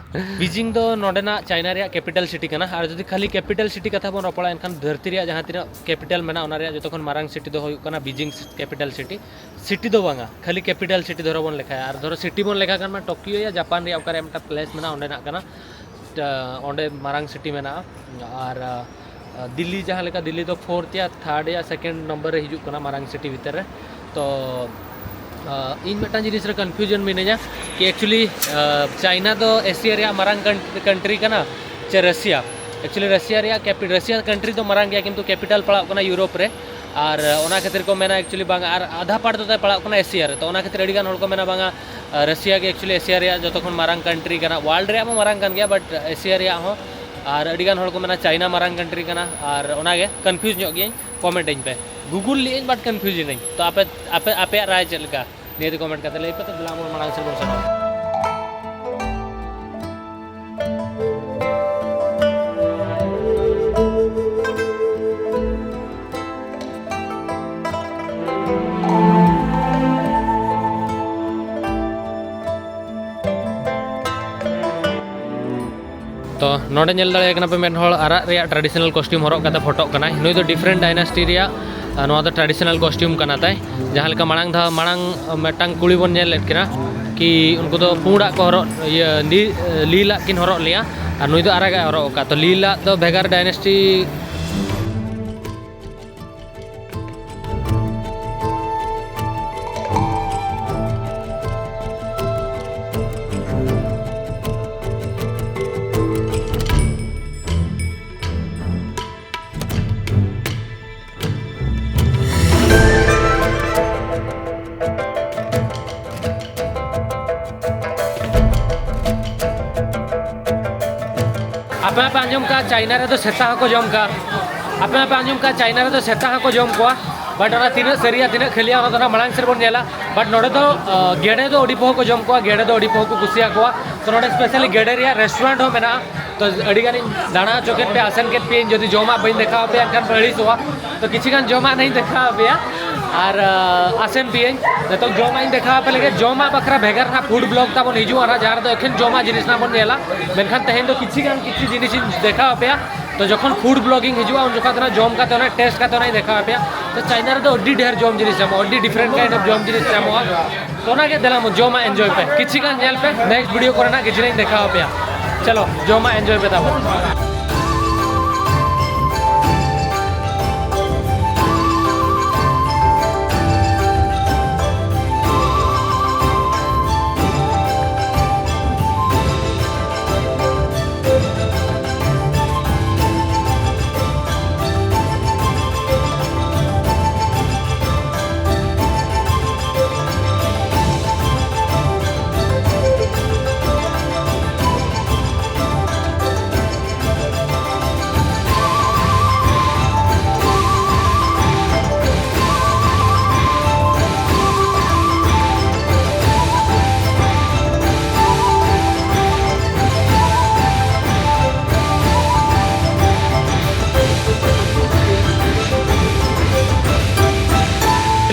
ᱵᱤᱡᱤᱝ ᱫᱚ ᱱᱚᱰᱮᱱᱟᱜ ᱪᱟᱭᱱᱟ ᱨᱮᱭᱟᱜ ᱠᱮᱯᱤᱴᱟᱞ ᱥᱤᱴᱤ ᱠᱟᱱᱟ᱾ ᱟᱨ ᱡᱩᱫᱤ ᱠᱷᱟᱹᱞᱤ ᱠᱮᱯᱤᱴᱟᱞ ᱥᱤᱴᱤ ᱠᱟᱛᱷᱟ ᱵᱚᱱ ᱨᱚᱯᱚᱲᱟ, ᱮᱱᱠᱷᱟᱱ ᱫᱷᱟᱹᱨᱛᱤ ᱨᱮᱭᱟᱜ ᱡᱟᱦᱟᱸ ᱛᱤᱱᱟᱹᱜ ᱠᱮᱯᱤᱴᱟᱞ ᱢᱮᱱᱟᱜᱼᱟ, ᱚᱱᱟ ᱨᱮᱭᱟᱜ ᱡᱚᱛᱚ ᱠᱷᱚᱱ ᱢᱟᱨᱟᱝ ᱥᱤᱴᱤ ᱫᱚ ᱦᱩᱭᱩᱜ ᱠᱟᱱᱟ ᱵᱤᱡᱤᱝ ᱠᱮᱯᱤᱴᱟᱞ ᱥᱤᱴᱤ᱾ ᱥᱤᱴᱤ ᱫᱚ ᱵᱟᱝᱟ, ᱠᱷᱟᱹᱞᱤ ᱠᱮᱯᱤᱴᱟᱞ ᱥᱤᱴᱤ ᱫᱷᱚᱨᱚ ᱵᱚᱱ ᱞᱮᱠᱷᱟᱭᱟ᱾ ᱟᱨ ᱫᱷᱚᱨᱚ ᱥᱤᱴᱤ ᱵᱚᱱ ᱞᱮᱠᱷᱟ ᱠᱷᱟᱱ ᱢᱟ ᱴᱳᱠᱤᱭᱳ ᱭᱟ ᱡᱟᱯᱟᱱ ᱨᱮᱭᱟᱜ ᱚᱠᱟᱨᱮ ᱢᱤᱫᱴᱟᱝ ᱯᱞᱮᱥ ᱢᱮᱱᱟᱜᱼᱟ, ᱚᱸᱰᱮᱱᱟᱜ ᱠᱟᱱᱟ᱾ ᱚᱸᱰᱮ ᱢᱟᱨᱟᱝ ᱥᱤᱴᱤ ᱢᱮᱱᱟᱜᱼᱟ᱾ ᱟᱨ ᱫᱤᱞᱞᱤ, ᱡᱟᱦᱟᱸ ᱞᱮᱠᱟ ᱫᱤᱞᱞᱤ ᱫᱚ ᱯᱷᱳᱨᱛᱷ ᱭᱟ ᱛᱷᱟᱨᱰ ᱭᱟ ᱥᱮᱠᱮᱱᱰ ᱱᱚᱢᱵᱚᱨ ᱨᱮ ᱦᱤᱡᱩᱜ ᱠᱟᱱᱟ ᱢᱟᱨᱟᱝ ᱥᱤᱴᱤ ᱵᱷᱤᱛᱤᱨ ᱨᱮ᱾ ᱛᱚ ᱤᱧ ᱢᱤᱫᱴᱟᱝ ᱡᱤᱱᱤᱥ ᱨᱮ ᱠᱚᱱᱯᱷᱤᱭᱩᱡᱚᱱ ᱢᱤᱱᱟᱹᱧᱟ ᱠᱤ ᱮᱠᱪᱩᱭᱮᱞᱤ ᱪᱟᱭᱱᱟ ᱫᱚ ᱮᱥᱤᱭᱟ ᱨᱮᱭᱟᱜ ᱢᱟᱨᱟᱝ ᱠᱟᱱᱴᱨᱤ ᱠᱟᱱᱟ ᱥᱮ ᱨᱟᱥᱤᱭᱟ? ᱮᱠᱪᱩᱭᱮᱞᱤ ᱨᱟᱥᱤᱭᱟ ᱨᱮᱭᱟᱜ ᱠᱮᱯᱤ ᱨᱟᱥᱤᱭᱟ ᱠᱟᱱᱴᱨᱤ ᱫᱚ ᱢᱟᱨᱟᱝ ᱜᱮᱭᱟ, ᱠᱤᱱᱛᱩ ᱠᱮᱯᱤᱴᱟᱞ ᱯᱟᱲᱟᱜ ᱠᱟᱱᱟ ᱤᱭᱩᱨᱳᱯ ᱨᱮ᱾ ᱟᱨ ᱚᱱᱟ ᱠᱷᱟᱹᱛᱤᱨ ᱠᱚ ᱢᱮᱱᱟ ᱮᱠᱪᱩᱭᱮᱞᱤ ᱵᱟᱝ, ᱟᱨ ᱟᱫᱷᱟ ᱯᱟᱨᱴ ᱫᱚ ᱛᱟᱭ ᱯᱟᱲᱟᱜ ᱠᱟᱱᱟ ᱮᱥᱤᱭᱟ ᱨᱮ᱾ ᱛᱚ ᱚᱱᱟ ᱠᱷᱟᱹᱛᱤᱨ ᱟᱹᱰᱤᱜᱟᱱ ᱦᱚᱲ ᱠᱚ ᱢᱮᱱᱟ ᱵᱟᱝᱟ, ᱨᱟᱥᱤᱭᱟ ᱜᱮ ᱮᱠᱪᱩᱭᱮᱞᱤ ᱮᱥᱤᱭᱟ ᱨᱮᱭᱟᱜ ᱡᱚᱛᱚ ᱠᱷᱚᱱ ᱢᱟᱨᱟᱝ ᱠᱟᱱᱴᱨᱤ ᱠᱟᱱᱟ, ᱣᱟᱨᱞᱰ ᱨᱮᱭᱟᱜ ᱢᱟ ᱢᱟᱨᱟᱝ ᱠᱟᱱ ᱜᱮᱭᱟ, ᱵᱟᱴ ᱮᱥᱤᱭᱟ ᱨᱮᱭᱟᱜ ᱦᱚᱸ᱾ ᱟᱨ ᱟᱹᱰᱤᱜᱟᱱ ᱦᱚᱲ ᱠᱚ ᱢᱮᱱᱟ ᱪᱟᱭᱱᱟ ᱢᱟᱨᱟᱝ ᱠᱟᱱᱴᱨᱤ ᱠᱟᱱᱟ᱾ ᱟᱨ ᱚᱱᱟᱜᱮ ᱠᱚᱱᱯᱷᱤᱭᱩᱡᱽ ᱧᱚᱜ ᱜᱤᱭᱟᱹᱧ, ᱠᱚᱢᱮᱱᱴ ᱟᱹᱧ ᱯᱮ᱾ ᱜᱩᱜᱩᱞ ᱞᱮᱜᱼᱟᱹᱧ ᱵᱟᱴ ᱠᱚᱱᱯᱷᱤᱭᱩᱡᱽ ᱮᱱᱟᱹᱧ᱾ ᱛᱚ ᱟᱯᱮ ᱟᱯᱮ ᱟᱯᱮᱭᱟᱜ ᱨᱟᱭ ᱪᱮᱫ ᱞᱮᱠᱟ? ᱱᱤᱭᱟᱹᱛᱮ ᱠᱚᱢᱮᱱᱴ ᱠᱟᱛᱮ ᱞᱟᱹᱭ ᱯᱮ᱾ ᱛᱚ ᱫᱮᱞᱟ ᱵᱚᱱ ᱢᱟᱲᱟᱝ ᱥᱮᱫ ᱵᱚᱱ ᱥᱮᱱᱚᱜᱼᱟ᱾ ᱛᱚ ᱱᱚᱰᱮ ᱧᱮᱞ ᱫᱟᱲᱮᱭᱟᱜ ᱠᱟᱱᱟ ᱯᱮ, ᱢᱤᱫ ᱦᱚᱲ ᱟᱨᱟᱜ ᱨᱮᱭᱟᱜ ᱴᱨᱟᱰᱤᱥᱚᱱᱟᱞ ᱠᱚᱥᱴᱤᱭᱩᱢ ᱦᱚᱨᱚᱜ ᱠᱟᱛᱮ ᱯᱷᱳᱴᱳᱜ ᱠᱟᱱᱟᱭ᱾ ᱱᱩᱭ ᱫᱚ ᱰᱤᱯᱷᱟᱨᱮᱱᱴ ᱰᱟᱭᱱᱟᱥᱴᱤ ᱨᱮᱭᱟᱜ, ᱟᱨ ᱱᱚᱣᱟ ᱫᱚ ᱴᱨᱟᱰᱤᱥᱚᱱᱟᱞ ᱠᱚᱥᱴᱤᱭᱩᱢ ᱠᱟᱱᱟ ᱛᱟᱭ᱾ ᱡᱟᱦᱟᱸ ᱞᱮᱠᱟ ᱢᱟᱲᱟᱝ ᱫᱷᱟᱣ, ᱢᱟᱲᱟᱝ ᱢᱤᱫᱴᱟᱝ ᱠᱩᱲᱤ ᱵᱚᱱ ᱧᱮᱞ ᱞᱮᱫ ᱠᱤᱱᱟ ᱠᱤ ᱩᱱᱠᱩ ᱫᱚ ᱯᱩᱸᱰᱟᱜ ᱠᱚ ᱦᱚᱨᱚᱜ, ᱤᱭᱟᱹ, ᱞᱤ-, ᱞᱤᱞᱟᱜ ᱠᱤᱱ ᱦᱚᱨᱚᱜ ᱞᱮᱭᱟ, ᱟᱨ ᱱᱩᱭ ᱫᱚ ᱟᱨᱟᱜᱟᱜ ᱦᱚᱨᱚᱜ ᱟᱠᱟᱫ᱾ ᱛᱚ ᱞᱤᱞᱟᱜ ᱫᱚ ᱵᱷᱮᱜᱟᱨ ᱰᱟᱭᱱᱟᱥᱴᱤ᱾ ᱟᱯᱮ ᱢᱟᱯᱮ ᱟᱸᱡᱚᱢ ᱠᱟᱜᱼᱟ, ᱪᱟᱭᱱᱟ ᱨᱮᱫᱚ ᱥᱮᱛᱟ ᱦᱚᱸᱠᱚ ᱡᱚᱢ ᱠᱚᱣᱟ᱾ ᱟᱯᱮ ᱢᱟᱯᱮ ᱟᱸᱡᱚᱢ ᱠᱟᱜᱼᱟ, ᱪᱟᱭᱱᱟ ᱨᱮᱫᱚ ᱥᱮᱛᱟ ᱦᱚᱸᱠᱚ ᱡᱚᱢ ᱠᱚᱣᱟ᱾ ᱵᱟᱴ ᱚᱱᱟ ᱛᱤᱱᱟᱹᱜ ᱥᱟᱹᱨᱤᱭᱟ, ᱛᱤᱱᱟᱹᱜ ᱠᱷᱟᱹᱞᱤᱭᱟ, ᱚᱱᱟ ᱫᱚ ᱱᱟᱜ ᱢᱟᱲᱟᱝ ᱥᱮᱫ ᱵᱚᱱ ᱧᱮᱞᱟ᱾ ᱵᱟᱴ ᱱᱚᱰᱮ ᱫᱚ, ᱟ, ᱜᱮᱰᱮ ᱫᱚ ᱟᱹᱰᱤ ᱯᱚᱦᱚ ᱠᱚ ᱡᱚᱢ ᱠᱚᱣᱟ, ᱜᱮᱰᱮ ᱫᱚ ᱟᱹᱰᱤ ᱯᱚᱦᱚ ᱠᱚ ᱠᱩᱥᱤᱭᱟᱠᱚᱣᱟ᱾ ᱛᱚ ᱱᱚᱰᱮ ᱥᱯᱮᱥᱟᱞᱤ ᱜᱮᱰᱮ ᱨᱮᱭᱟᱜ ᱨᱮᱥᱴᱩᱨᱮᱱᱴ ᱦᱚᱸ ᱢᱮᱱᱟᱜᱼᱟ᱾ ᱛᱚ ᱟᱹᱰᱤ ᱜᱟᱱᱤᱧ ᱫᱟᱬᱟ ᱦᱚᱪᱚ ᱠᱮᱫ ᱯᱮᱭᱟ, ᱟᱥᱮᱱ ᱠᱮᱫ ᱯᱮᱭᱟᱹᱧ᱾ ᱡᱩᱫᱤ ᱡᱚᱢᱟᱜ ᱵᱟᱹᱧ ᱫᱮᱠᱷᱟᱣ ᱟᱯᱮᱭᱟ, ᱮᱱᱠᱷᱟᱱ ᱯᱮ ᱟᱹᱲᱤᱥᱚᱜᱼᱟ᱾ ᱛᱚ ᱠᱤᱪᱷᱩ ᱜᱟᱱ ᱡᱚᱢᱟᱜ ᱱᱟᱜ ᱤᱧ ᱫᱮᱠᱷᱟᱣ ᱟᱯᱮᱭᱟ ᱟᱨ, ᱟ, ᱟᱥᱮᱱ ᱯᱮᱭᱟᱹᱧ᱾ ᱱᱤᱛᱚᱜ ᱡᱚᱢᱟᱜ ᱤᱧ ᱫᱮᱠᱷᱟᱣ ᱟᱯᱮ ᱞᱟᱹᱜᱤᱫ᱾ ᱡᱚᱢᱟᱜ ᱵᱟᱠᱷᱨᱟ ᱵᱷᱮᱜᱟᱨ ᱱᱟᱜ ᱯᱷᱩᱰ ᱵᱞᱚᱜ ᱛᱟᱵᱚᱱ ᱦᱤᱡᱩᱜᱼᱟ ᱱᱟᱜ, ᱡᱟᱦᱟᱸ ᱨᱮᱫᱚ ᱮᱠᱷᱮᱱ ᱡᱚᱢᱟᱜ ᱡᱤᱱᱤᱥ ᱱᱟᱜ ᱵᱚᱱ ᱧᱮᱞᱟ᱾ ᱢᱮᱱᱠᱷᱟᱱ ᱛᱮᱦᱮᱧ ᱫᱚ ᱠᱤᱪᱷᱩ ᱜᱟᱱ ᱠᱤᱪᱷᱩ ᱡᱤᱱᱤᱥ ᱤᱧ ᱫᱮᱠᱷᱟᱣ ᱟᱯᱮᱭᱟ᱾ ᱛᱚ ᱡᱚᱠᱷᱚᱱ ᱯᱷᱩᱰ ᱵᱞᱚᱜᱤᱝ ᱦᱤᱡᱩᱜᱼᱟ, ᱩᱱ ᱡᱚᱠᱷᱚᱱ ᱫᱚ ᱱᱟᱜ ᱡᱚᱢ ᱠᱟᱛᱮ ᱚᱱᱟ ᱴᱮᱥᱴ ᱠᱟᱛᱮ ᱚᱱᱟᱧ ᱫᱮᱠᱷᱟᱣ ᱟᱯᱮᱭᱟ᱾ ᱛᱚ ᱪᱟᱭᱱᱟ ᱨᱮᱫᱚ ᱟᱹᱰᱤ ᱰᱷᱮᱨ ᱡᱚᱢ ᱡᱤᱱᱤᱥ ᱧᱟᱢᱚᱜᱼᱟ, ᱟᱹᱰᱤ ᱰᱤᱯᱷᱟᱨᱮᱱᱴ ᱠᱟᱭᱤᱱᱰ ᱚᱯᱷ ᱡᱚᱢ ᱡᱤᱱᱤᱥ ᱧᱟᱢᱚᱜᱼᱟ᱾ ᱛᱚ ᱚᱱᱟᱜᱮ ᱫᱮᱞᱟ ᱢᱟ ᱡᱚᱢᱟᱜ ᱮᱱᱡᱚᱭ ᱯᱮ, ᱠᱤᱪᱷᱩ ᱜᱟᱱ ᱧᱮᱞ ᱯᱮ, ᱱᱮᱠᱥᱴ ᱵᱷᱤᱰᱤᱭᱳ ᱠᱚᱨᱮ ᱱᱟᱜ ᱠᱤᱪᱷᱩ ᱤᱧ ᱫᱮᱠᱷᱟᱣ ᱟᱯᱮᱭᱟ᱾ ᱪᱚᱞᱚ ᱡᱚᱢᱟᱜ ᱮᱱᱡᱚᱭ ᱯᱮ ᱛᱟᱵᱚᱱ᱾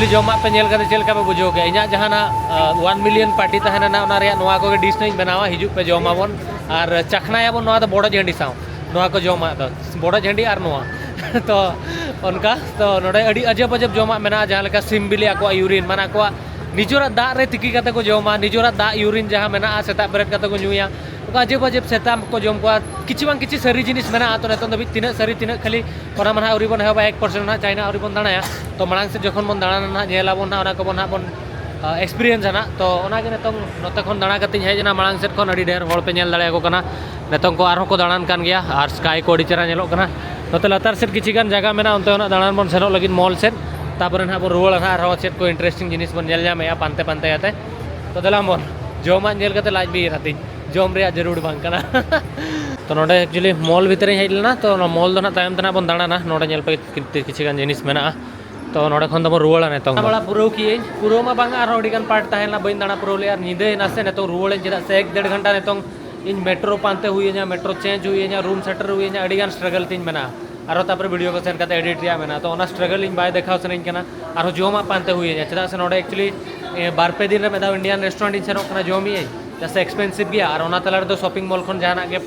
ᱡᱚᱢᱟᱜ ᱯᱮ ᱧᱮᱞ ᱠᱟᱛᱮ ᱪᱮᱫ ᱞᱮᱠᱟ ᱯᱮ ᱵᱩᱡᱷᱟᱹᱣ ᱠᱮᱫᱟ? ᱤᱧᱟᱹᱜ ᱡᱟᱦᱟᱱᱟᱜ ᱚᱣᱟᱱ ᱢᱤᱞᱤᱭᱚᱱ ᱯᱟᱨᱴᱤ ᱛᱟᱦᱮᱱᱟ ᱱᱟᱜ, ᱚᱱᱟ ᱨᱮᱭᱟᱜ ᱱᱚᱣᱟ ᱠᱚᱜᱮ ᱰᱤᱥ ᱱᱟᱜ ᱤᱧ ᱵᱮᱱᱟᱣᱟ᱾ ᱦᱤᱡᱩᱜ ᱯᱮ, ᱡᱚᱢᱟᱵᱚᱱ ᱟᱨ ᱪᱟᱠᱷᱱᱟᱭᱟᱵᱚᱱ ᱱᱚᱣᱟ ᱫᱚ ᱵᱚᱰᱚᱡ ᱦᱟᱺᱰᱤ ᱥᱟᱶ᱾ ᱱᱚᱣᱟ ᱠᱚ ᱡᱚᱢᱟᱜ ᱫᱚ ᱵᱚᱰᱚᱡ ᱦᱟᱺᱰᱤ ᱟᱨ ᱱᱚᱣᱟ᱾ ᱛᱚ ᱚᱱᱠᱟ ᱛᱚ ᱱᱚᱰᱮ ᱟᱹᱰᱤ ᱟᱡᱟᱵ ᱟᱡᱟᱵ ᱡᱚᱢᱟᱜ ᱢᱮᱱᱟᱜᱼᱟ, ᱡᱟᱦᱟᱸ ᱞᱮᱠᱟ ᱥᱤᱢ ᱵᱤᱞᱤ, ᱟᱠᱚᱣᱟᱜ ᱤᱭᱩᱨᱤᱱ, ᱢᱟᱱᱮ ᱟᱠᱚᱣᱟᱜ ᱱᱤᱡᱮᱨᱟᱜ ᱫᱟᱜ ᱨᱮ ᱛᱤᱠᱤ ᱠᱟᱛᱮ ᱠᱚ ᱡᱚᱢᱟ, ᱱᱤᱡᱮᱨᱟᱜ ᱫᱟᱜ ᱤᱭᱩᱨᱤᱱ ᱡᱟᱦᱟᱸ ᱢᱮᱱᱟᱜᱼᱟ, ᱥᱮᱛᱟᱜ ᱵᱮᱨᱮᱫ ᱠᱟᱛᱮ ᱠᱚ ᱧᱩᱭᱟ᱾ ᱚᱱᱠᱟ ᱟᱡᱟᱵ ᱟᱡᱟᱵ ᱥᱮᱛᱟ ᱠᱚ ᱡᱚᱢ ᱠᱚᱣᱟ, ᱠᱤᱪᱷᱩ ᱵᱟᱝ ᱠᱤᱪᱷᱩ ᱥᱟᱹᱨᱤ ᱡᱤᱱᱤᱥ ᱢᱮᱱᱟᱜᱼᱟ᱾ ᱛᱚ ᱱᱤᱛᱚᱝ ᱫᱷᱟᱹᱵᱤᱡ ᱛᱤᱱᱟᱹᱜ ᱥᱟᱹᱨᱤ ᱛᱤᱱᱟᱹᱜ ᱠᱷᱟᱹᱞᱤ, ᱚᱱᱟ ᱢᱟ ᱱᱟᱦᱟᱜ ᱟᱹᱣᱨᱤ ᱵᱚᱱ ᱮᱦᱚᱵᱟ, ᱮᱠ ᱯᱟᱨᱥᱮᱱᱴ ᱱᱟᱦᱟᱜ ᱪᱟᱭᱱᱟ ᱟᱹᱣᱨᱤ ᱵᱚᱱ ᱫᱟᱬᱟᱭᱟ᱾ ᱛᱚ ᱢᱟᱲᱟᱝ ᱥᱮᱫ ᱡᱚᱠᱷᱚᱱ ᱵᱚᱱ ᱫᱟᱬᱟᱱᱟ ᱱᱟᱦᱟᱜ, ᱧᱮᱞ ᱟᱵᱚᱱ ᱱᱟᱦᱟᱜ, ᱚᱱᱟ ᱠᱚᱵᱚᱱ ᱱᱟᱦᱟᱜ ᱵᱚᱱ ᱮᱠᱥᱯᱤᱨᱤᱭᱮᱱᱥᱟ ᱱᱟᱦᱟᱜ᱾ ᱛᱚ ᱚᱱᱟᱜᱮ ᱱᱤᱛᱚᱝ ᱱᱚᱛᱮ ᱠᱷᱚᱱ ᱫᱟᱬᱟ ᱠᱟᱛᱮᱧ ᱦᱮᱡ ᱮᱱᱟ ᱢᱟᱲᱟᱝ ᱥᱮᱫ ᱠᱷᱚᱱ᱾ ᱟᱹᱰᱤ ᱰᱷᱮᱨ ᱦᱚᱲ ᱯᱮ ᱧᱮᱞ ᱫᱟᱲᱮᱭᱟᱠᱚ ᱠᱟᱱᱟ, ᱱᱤᱛᱚᱝ ᱠᱚ ᱟᱨᱦᱚᱸ ᱠᱚ ᱫᱟᱬᱟᱱ ᱠᱟᱱ ᱜᱮᱭᱟ ᱟᱨ ᱥᱠᱟᱭ ᱠᱚ ᱟᱹᱰᱤ ᱪᱮᱦᱨᱟ ᱧᱮᱞᱚᱜ ᱠᱟᱱᱟ᱾ ᱱᱚᱛᱮ ᱞᱟᱛᱟᱨ ᱥᱮᱫ ᱠᱤᱪᱷᱤ ᱜᱟᱱ ᱡᱟᱭᱜᱟ ᱢᱮᱱᱟᱜᱼᱟ, ᱚᱱᱛᱮ ᱦᱚᱸ ᱱᱟᱦᱟᱜ ᱫᱟᱬᱟᱱ ᱵᱚᱱ ᱥᱮᱱᱚᱜ ᱞᱟᱹᱜᱤᱫ ᱢᱚᱞ ᱥᱮᱫ᱾ ᱛᱟᱯᱚᱨᱮ ᱱᱟᱦᱟᱜ ᱵᱚᱱ ᱨᱩᱣᱟᱹᱲᱟ ᱱᱟᱦᱟᱜ, ᱟᱨᱦᱚᱸ ᱪᱮᱫ ᱠᱚ ᱤᱱᱴᱟᱨᱮᱥᱴᱤᱝ ᱡᱤᱱᱤᱥ ᱵᱚᱱ ᱧᱮᱞ ᱧᱟᱢᱮᱜᱼᱟ ᱯᱟᱱᱛᱮ ᱯᱟᱱᱛᱮ ᱠᱟᱛᱮ᱾ ᱛᱚ ᱫᱮᱞᱟ ᱵᱚᱱ, ᱡᱚᱢᱟᱜ ᱧᱮᱞ ᱠᱟᱛᱮ ᱞᱟᱡ ᱵᱤ ᱨᱟᱛᱤᱧ ᱡᱚᱢ ᱨᱮᱭᱟᱜ ᱡᱟᱹᱨᱩᱲ ᱵᱟᱝ ᱠᱟᱱᱟ᱾ ᱛᱚ ᱱᱚᱰᱮ ᱮᱠᱪᱩᱭᱮᱞᱤ ᱢᱚᱞ ᱵᱷᱤᱛᱨᱤᱧ ᱦᱮᱡ ᱞᱮᱱᱟ, ᱛᱚ ᱚᱱᱟ ᱢᱚᱞ ᱫᱚ ᱱᱟᱦᱟᱜ ᱛᱟᱭᱚᱢ ᱛᱮ ᱱᱟᱦᱟᱜ ᱵᱚᱱ ᱫᱟᱬᱟᱱᱟ᱾ ᱱᱚᱰᱮ ᱧᱮᱞ ᱯᱮ ᱠᱤᱪᱷᱤ ᱜᱟᱱ ᱡᱤᱱᱤᱥ ᱢᱮᱱᱟᱜᱼᱟ᱾ ᱛᱚ ᱱᱚᱰᱮ ᱠᱷᱚᱱ ᱫᱚᱵᱚᱱ ᱨᱩᱣᱟᱹᱲᱟ ᱱᱤᱛᱚᱝ ᱫᱚ᱾ ᱫᱟᱬᱟ ᱯᱩᱨᱟᱹᱣ ᱠᱤᱭᱟᱹᱧ, ᱯᱩᱨᱟᱹᱣ ᱢᱟ ᱵᱟᱝᱟ, ᱟᱨᱦᱚᱸ ᱟᱹᱰᱤ ᱜᱟᱱ ᱯᱟᱨᱴ ᱛᱟᱦᱮᱸ ᱞᱮᱱᱟ, ᱵᱟᱹᱧ ᱫᱟᱬᱟ ᱯᱩᱨᱟᱹᱣ ᱞᱮᱫᱼᱟ᱾ ᱟᱨ ᱧᱤᱫᱟᱹᱭᱮᱱᱟ ᱥᱮ, ᱱᱤᱛᱚᱝ ᱨᱩᱣᱟᱹᱲᱟᱹᱧ᱾ ᱪᱮᱫᱟᱜ ᱥᱮ ᱮᱠ ᱰᱮᱲ ᱜᱷᱚᱱᱴᱟ ᱱᱤᱛᱚᱝ ᱤᱧ ᱢᱮᱴᱨᱳ ᱯᱟᱱᱛᱮ ᱦᱩᱭᱟᱹᱧᱟ, ᱢᱮᱴᱨᱳ ᱪᱮᱧᱡᱽ ᱦᱩᱭᱟᱹᱧᱟ, ᱨᱩᱢ ᱥᱮᱴᱮᱨ ᱦᱩᱭᱟᱹᱧᱟ, ᱟᱹᱰᱤ ᱜᱟᱱ ᱥᱴᱨᱟᱜᱚᱞ ᱛᱤᱧ ᱢᱮᱱᱟᱜᱼᱟ᱾ ᱟᱨᱦᱚᱸ ᱛᱟᱯᱚᱨᱮ ᱵᱷᱤᱰᱤᱭᱳ ᱠᱚ ᱥᱮᱱ ᱠᱟᱛᱮ ᱮᱰᱤᱴ ᱨᱮᱭᱟᱜ ᱢᱮᱱᱟᱜᱼᱟ᱾ ᱛᱚ ᱚᱱᱟ ᱥᱴᱨᱟᱜᱚᱞ ᱤᱧ ᱵᱟᱭ ᱫᱮᱠᱷᱟᱣ ᱥᱟᱱᱟᱧ ᱠᱟᱱᱟ, ᱟᱨᱦᱚᱸ ᱡᱚᱢᱟᱜ ᱯᱟᱱᱛᱮ ᱦᱩᱭᱟᱹᱧᱟ᱾ ᱪᱮᱫᱟᱜ ᱥᱮ ᱱᱚᱰᱮ ᱮᱠᱪᱩᱭᱮᱞᱤ ᱵᱟᱨ ᱯᱮ ᱫᱤᱱ ᱨᱮ ᱢᱤᱫ ᱫᱷᱟᱣ ᱤᱱᱰᱤᱭᱟᱱ ᱨᱮᱥᱴᱩᱨᱮᱱᱴ ᱤᱧ ᱥᱮᱱᱚᱜ ᱠᱟᱱᱟ, ᱡᱚᱢᱮᱜ ᱟᱹᱧ᱾ ᱪᱮᱫᱟᱜ ᱥᱮ ᱮᱠᱥᱯᱮᱱᱥᱤᱵᱷ ᱜᱮᱭᱟ, ᱟᱨ ᱚᱱᱟ ᱛᱟᱞᱟ ᱨᱮᱫᱚ ᱥᱚᱯᱤᱝ ᱢᱚᱞ ᱠᱷᱚᱱ ᱡᱟᱦᱟᱱᱟᱜ ᱜᱮ,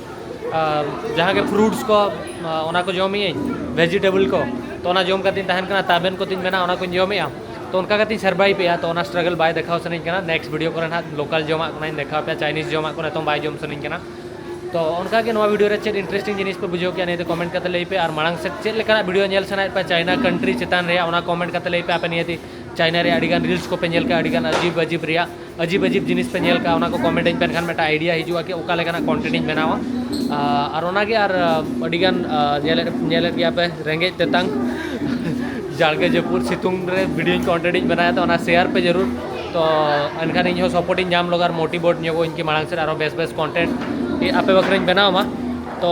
ᱟᱨ ᱡᱟᱦᱟᱸ ᱜᱮ ᱯᱷᱨᱩᱴᱥ ᱠᱚ, ᱟᱨ ᱚᱱᱟ ᱠᱚ ᱡᱚᱢᱮᱜ ᱟᱹᱧ, ᱵᱷᱮᱡᱤᱴᱮᱵᱚᱞ ᱠᱚ᱾ ᱛᱚ ᱚᱱᱟ ᱡᱚᱢ ᱠᱟᱛᱮᱧ ᱛᱟᱦᱮᱱ ᱠᱟᱱᱟ, ᱛᱟᱵᱮᱱ ᱠᱚ ᱛᱤᱧ ᱢᱮᱱᱟᱜᱼᱟ, ᱚᱱᱟ ᱠᱚᱧ ᱡᱚᱢᱮᱜᱼᱟ᱾ ᱛᱚ ᱚᱱᱠᱟ ᱠᱟᱛᱮᱧ ᱥᱟᱨᱵᱷᱟᱭᱤᱵᱷ ᱮᱜᱼᱟ᱾ ᱛᱚ ᱚᱱᱟ ᱥᱴᱨᱟᱜᱚᱞ ᱵᱟᱭ ᱫᱮᱠᱷᱟᱣ ᱥᱟᱱᱟᱧ ᱠᱟᱱᱟ᱾ ᱱᱮᱠᱥᱴ ᱵᱷᱤᱰᱤᱭᱳ ᱠᱚᱨᱮ ᱱᱟᱦᱟᱜ ᱞᱳᱠᱟᱞ ᱡᱚᱢᱟᱜ ᱠᱚ ᱱᱟᱦᱟᱜ ᱤᱧ ᱫᱮᱠᱷᱟᱣ ᱯᱮᱭᱟ, ᱪᱟᱭᱱᱤᱡᱽ ᱡᱚᱢᱟᱜ ᱠᱚ ᱱᱤᱛᱚᱝ ᱵᱟᱭ ᱡᱚᱢ ᱥᱟᱱᱟᱧ ᱠᱟᱱᱟ᱾ ᱛᱚ ᱚᱱᱠᱟ ᱜᱮ ᱱᱚᱣᱟ ᱵᱷᱤᱰᱤᱭᱳ ᱨᱮ ᱪᱮᱫ ᱤᱱᱴᱟᱨᱮᱥᱴᱤᱝ ᱡᱤᱱᱤᱥ ᱯᱮ ᱵᱩᱡᱷᱟᱹᱣ ᱠᱮᱜᱼᱟ, ᱱᱤᱭᱟᱹ ᱫᱚ ᱠᱚᱢᱮᱱᱴ ᱠᱟᱛᱮ ᱞᱟᱹᱭ ᱯᱮ᱾ ᱟᱨ ᱢᱟᱲᱟᱝ ᱥᱮᱫ ᱪᱮᱫ ᱞᱮᱠᱟᱱᱟᱜ ᱵᱷᱤᱰᱤᱭᱳ ᱧᱮᱞ ᱥᱟᱱᱟᱭᱮᱫ ᱯᱮᱭᱟ ᱪᱟᱭᱱᱟ ᱠᱟᱱᱴᱨᱤ ᱪᱮᱛᱟᱱ ᱨᱮᱭᱟᱜ, ᱚᱱᱟ ᱠᱚᱢᱮᱱᱴ ᱠᱟᱛᱮ ᱞᱟᱹᱭ ᱯᱮ᱾ ᱟᱯᱮ ᱱᱤᱭᱟᱹ ᱫᱤ ᱪᱟᱭᱱᱟ ᱨᱮᱭᱟᱜ ᱟᱹᱰᱤ ᱜᱟᱱ ᱨᱤᱞᱥ ᱠᱚᱯᱮ ᱧᱮᱞ ᱠᱟᱜᱼᱟ, ᱟᱹᱰᱤ ᱜᱟᱱ ᱟᱡᱤᱵ ᱟᱡᱤᱵ ᱨᱮᱭᱟᱜ ᱟᱡᱤᱵ ᱟᱡᱤᱵ ᱡᱤᱱᱤᱥ ᱯᱮ ᱧᱮᱞ ᱠᱟᱜᱼᱟ, ᱚᱱᱟ ᱠᱚ ᱠᱚᱢᱮᱱᱴ ᱟᱹᱧ ᱯᱮ, ᱮᱱᱠᱷᱟᱱ ᱢᱤᱫᱴᱟᱝ ᱟᱭᱰᱤᱭᱟ ᱦᱤᱡᱩᱜᱼᱟ ᱠᱤ ᱚᱠᱟ ᱞᱮᱠᱟᱱᱟᱜ ᱠᱚᱱᱴᱮᱱᱴ ᱤᱧ ᱵᱮᱱᱟᱣᱟ᱾ ᱟᱨ ᱚᱱᱟᱜᱮ, ᱟᱨ ᱟᱹᱰᱤ ᱜᱟᱱ ᱧᱮᱞᱮᱫ, ᱧᱮᱞᱮᱫ ᱜᱮᱭᱟ ᱯᱮ ᱨᱮᱸᱜᱮᱡ ᱛᱮᱛᱟᱝ ᱡᱟᱲᱜᱮ ᱡᱟᱹᱯᱩᱫ ᱥᱤᱛᱩᱝ ᱨᱮ ᱵᱷᱤᱰᱤᱭᱳᱧ ᱠᱚᱱᱴᱮᱱᱴ ᱤᱧ ᱵᱮᱱᱟᱣᱮᱫᱟ, ᱚᱱᱟ ᱥᱮᱭᱟᱨ ᱯᱮ ᱡᱟᱹᱨᱩᱲ᱾ ᱛᱚ ᱮᱱᱠᱷᱟᱱ ᱤᱧ ᱦᱚᱸ ᱥᱟᱯᱳᱨᱴ ᱤᱧ ᱧᱟᱢ ᱞᱚᱜᱟ ᱟᱨ ᱢᱳᱴᱤᱵᱷᱮᱴ ᱧᱚᱜᱚᱜ ᱤᱧ ᱠᱤ ᱢᱟᱲᱟᱝ ᱥᱮᱫ ᱟᱨᱚ ᱵᱮᱥ ᱵᱮᱥ ᱠᱚᱱᱴᱮᱱᱴ ᱟᱯᱮ ᱵᱟᱠᱷᱨᱟᱧ ᱵᱮᱱᱟᱣ ᱢᱟ᱾ ᱛᱚ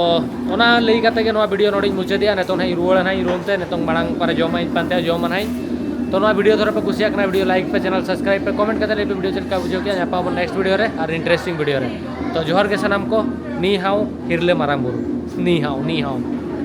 ᱚᱱᱟ ᱞᱟᱹᱭ ᱠᱟᱛᱮ ᱜᱮ ᱱᱚᱣᱟ ᱵᱷᱤᱰᱤᱭᱳ ᱱᱚᱰᱮᱧ ᱢᱩᱪᱟᱹᱫᱮᱜᱼᱟ᱾ ᱱᱤᱛᱚᱝ ᱱᱟᱦᱟᱜ ᱤᱧ ᱨᱩᱣᱟᱹᱲᱟ ᱱᱟᱦᱟᱜ ᱤᱧ ᱨᱩᱢ ᱛᱮ, ᱱᱤᱛᱚᱝ ᱢᱟᱲᱟᱝ ᱚᱠᱟᱨᱮ ᱡᱚᱢᱟᱜ ᱤᱧ ᱯᱟᱱᱛᱮᱭᱟ, ᱡᱚᱢᱟ ᱱᱟᱦᱟᱜ ᱤᱧ᱾ ᱛᱚ ᱱᱚᱣᱟ ᱵᱷᱤᱰᱤᱭᱳ ᱫᱷᱚᱨᱮ ᱯᱮ ᱠᱩᱥᱤᱭᱟᱜ ᱠᱟᱱᱟ, ᱵᱷᱤᱰᱤᱭᱳ ᱞᱟᱭᱤᱠ ᱯᱮ, ᱪᱮᱱᱮᱞ ᱥᱟᱵᱥᱠᱨᱟᱭᱤᱵ ᱯᱮ, ᱠᱚᱢᱮᱱᱴ ᱠᱟᱛᱮ ᱞᱟᱹᱭ ᱯᱮ ᱵᱷᱤᱰᱤᱭᱳ ᱪᱮᱫ ᱞᱮᱠᱟ ᱵᱩᱡᱷᱟᱹᱣ ᱠᱮᱜᱼᱟ᱾ ᱧᱟᱯᱟᱢ ᱟᱵᱚᱱ ᱱᱮᱠᱥᱴ ᱵᱷᱤᱰᱤᱭᱳ ᱨᱮ ᱟᱨ ᱤᱱᱴᱟᱨᱮᱥᱴᱤᱝ ᱵᱷᱤᱰᱤᱭᱳ ᱨᱮ᱾ ᱛᱚ ᱡᱚᱦᱟᱨ ᱜᱮ ᱥᱟᱱᱟᱢ ᱠᱚ, ᱱᱤ ᱦᱟᱣ, ᱦᱤᱨᱞᱟᱹ ᱢᱟᱨᱟᱝ ᱵᱩᱨᱩ, ᱱᱤ ᱦᱟᱣ, ᱱᱤ ᱦᱟᱣ᱾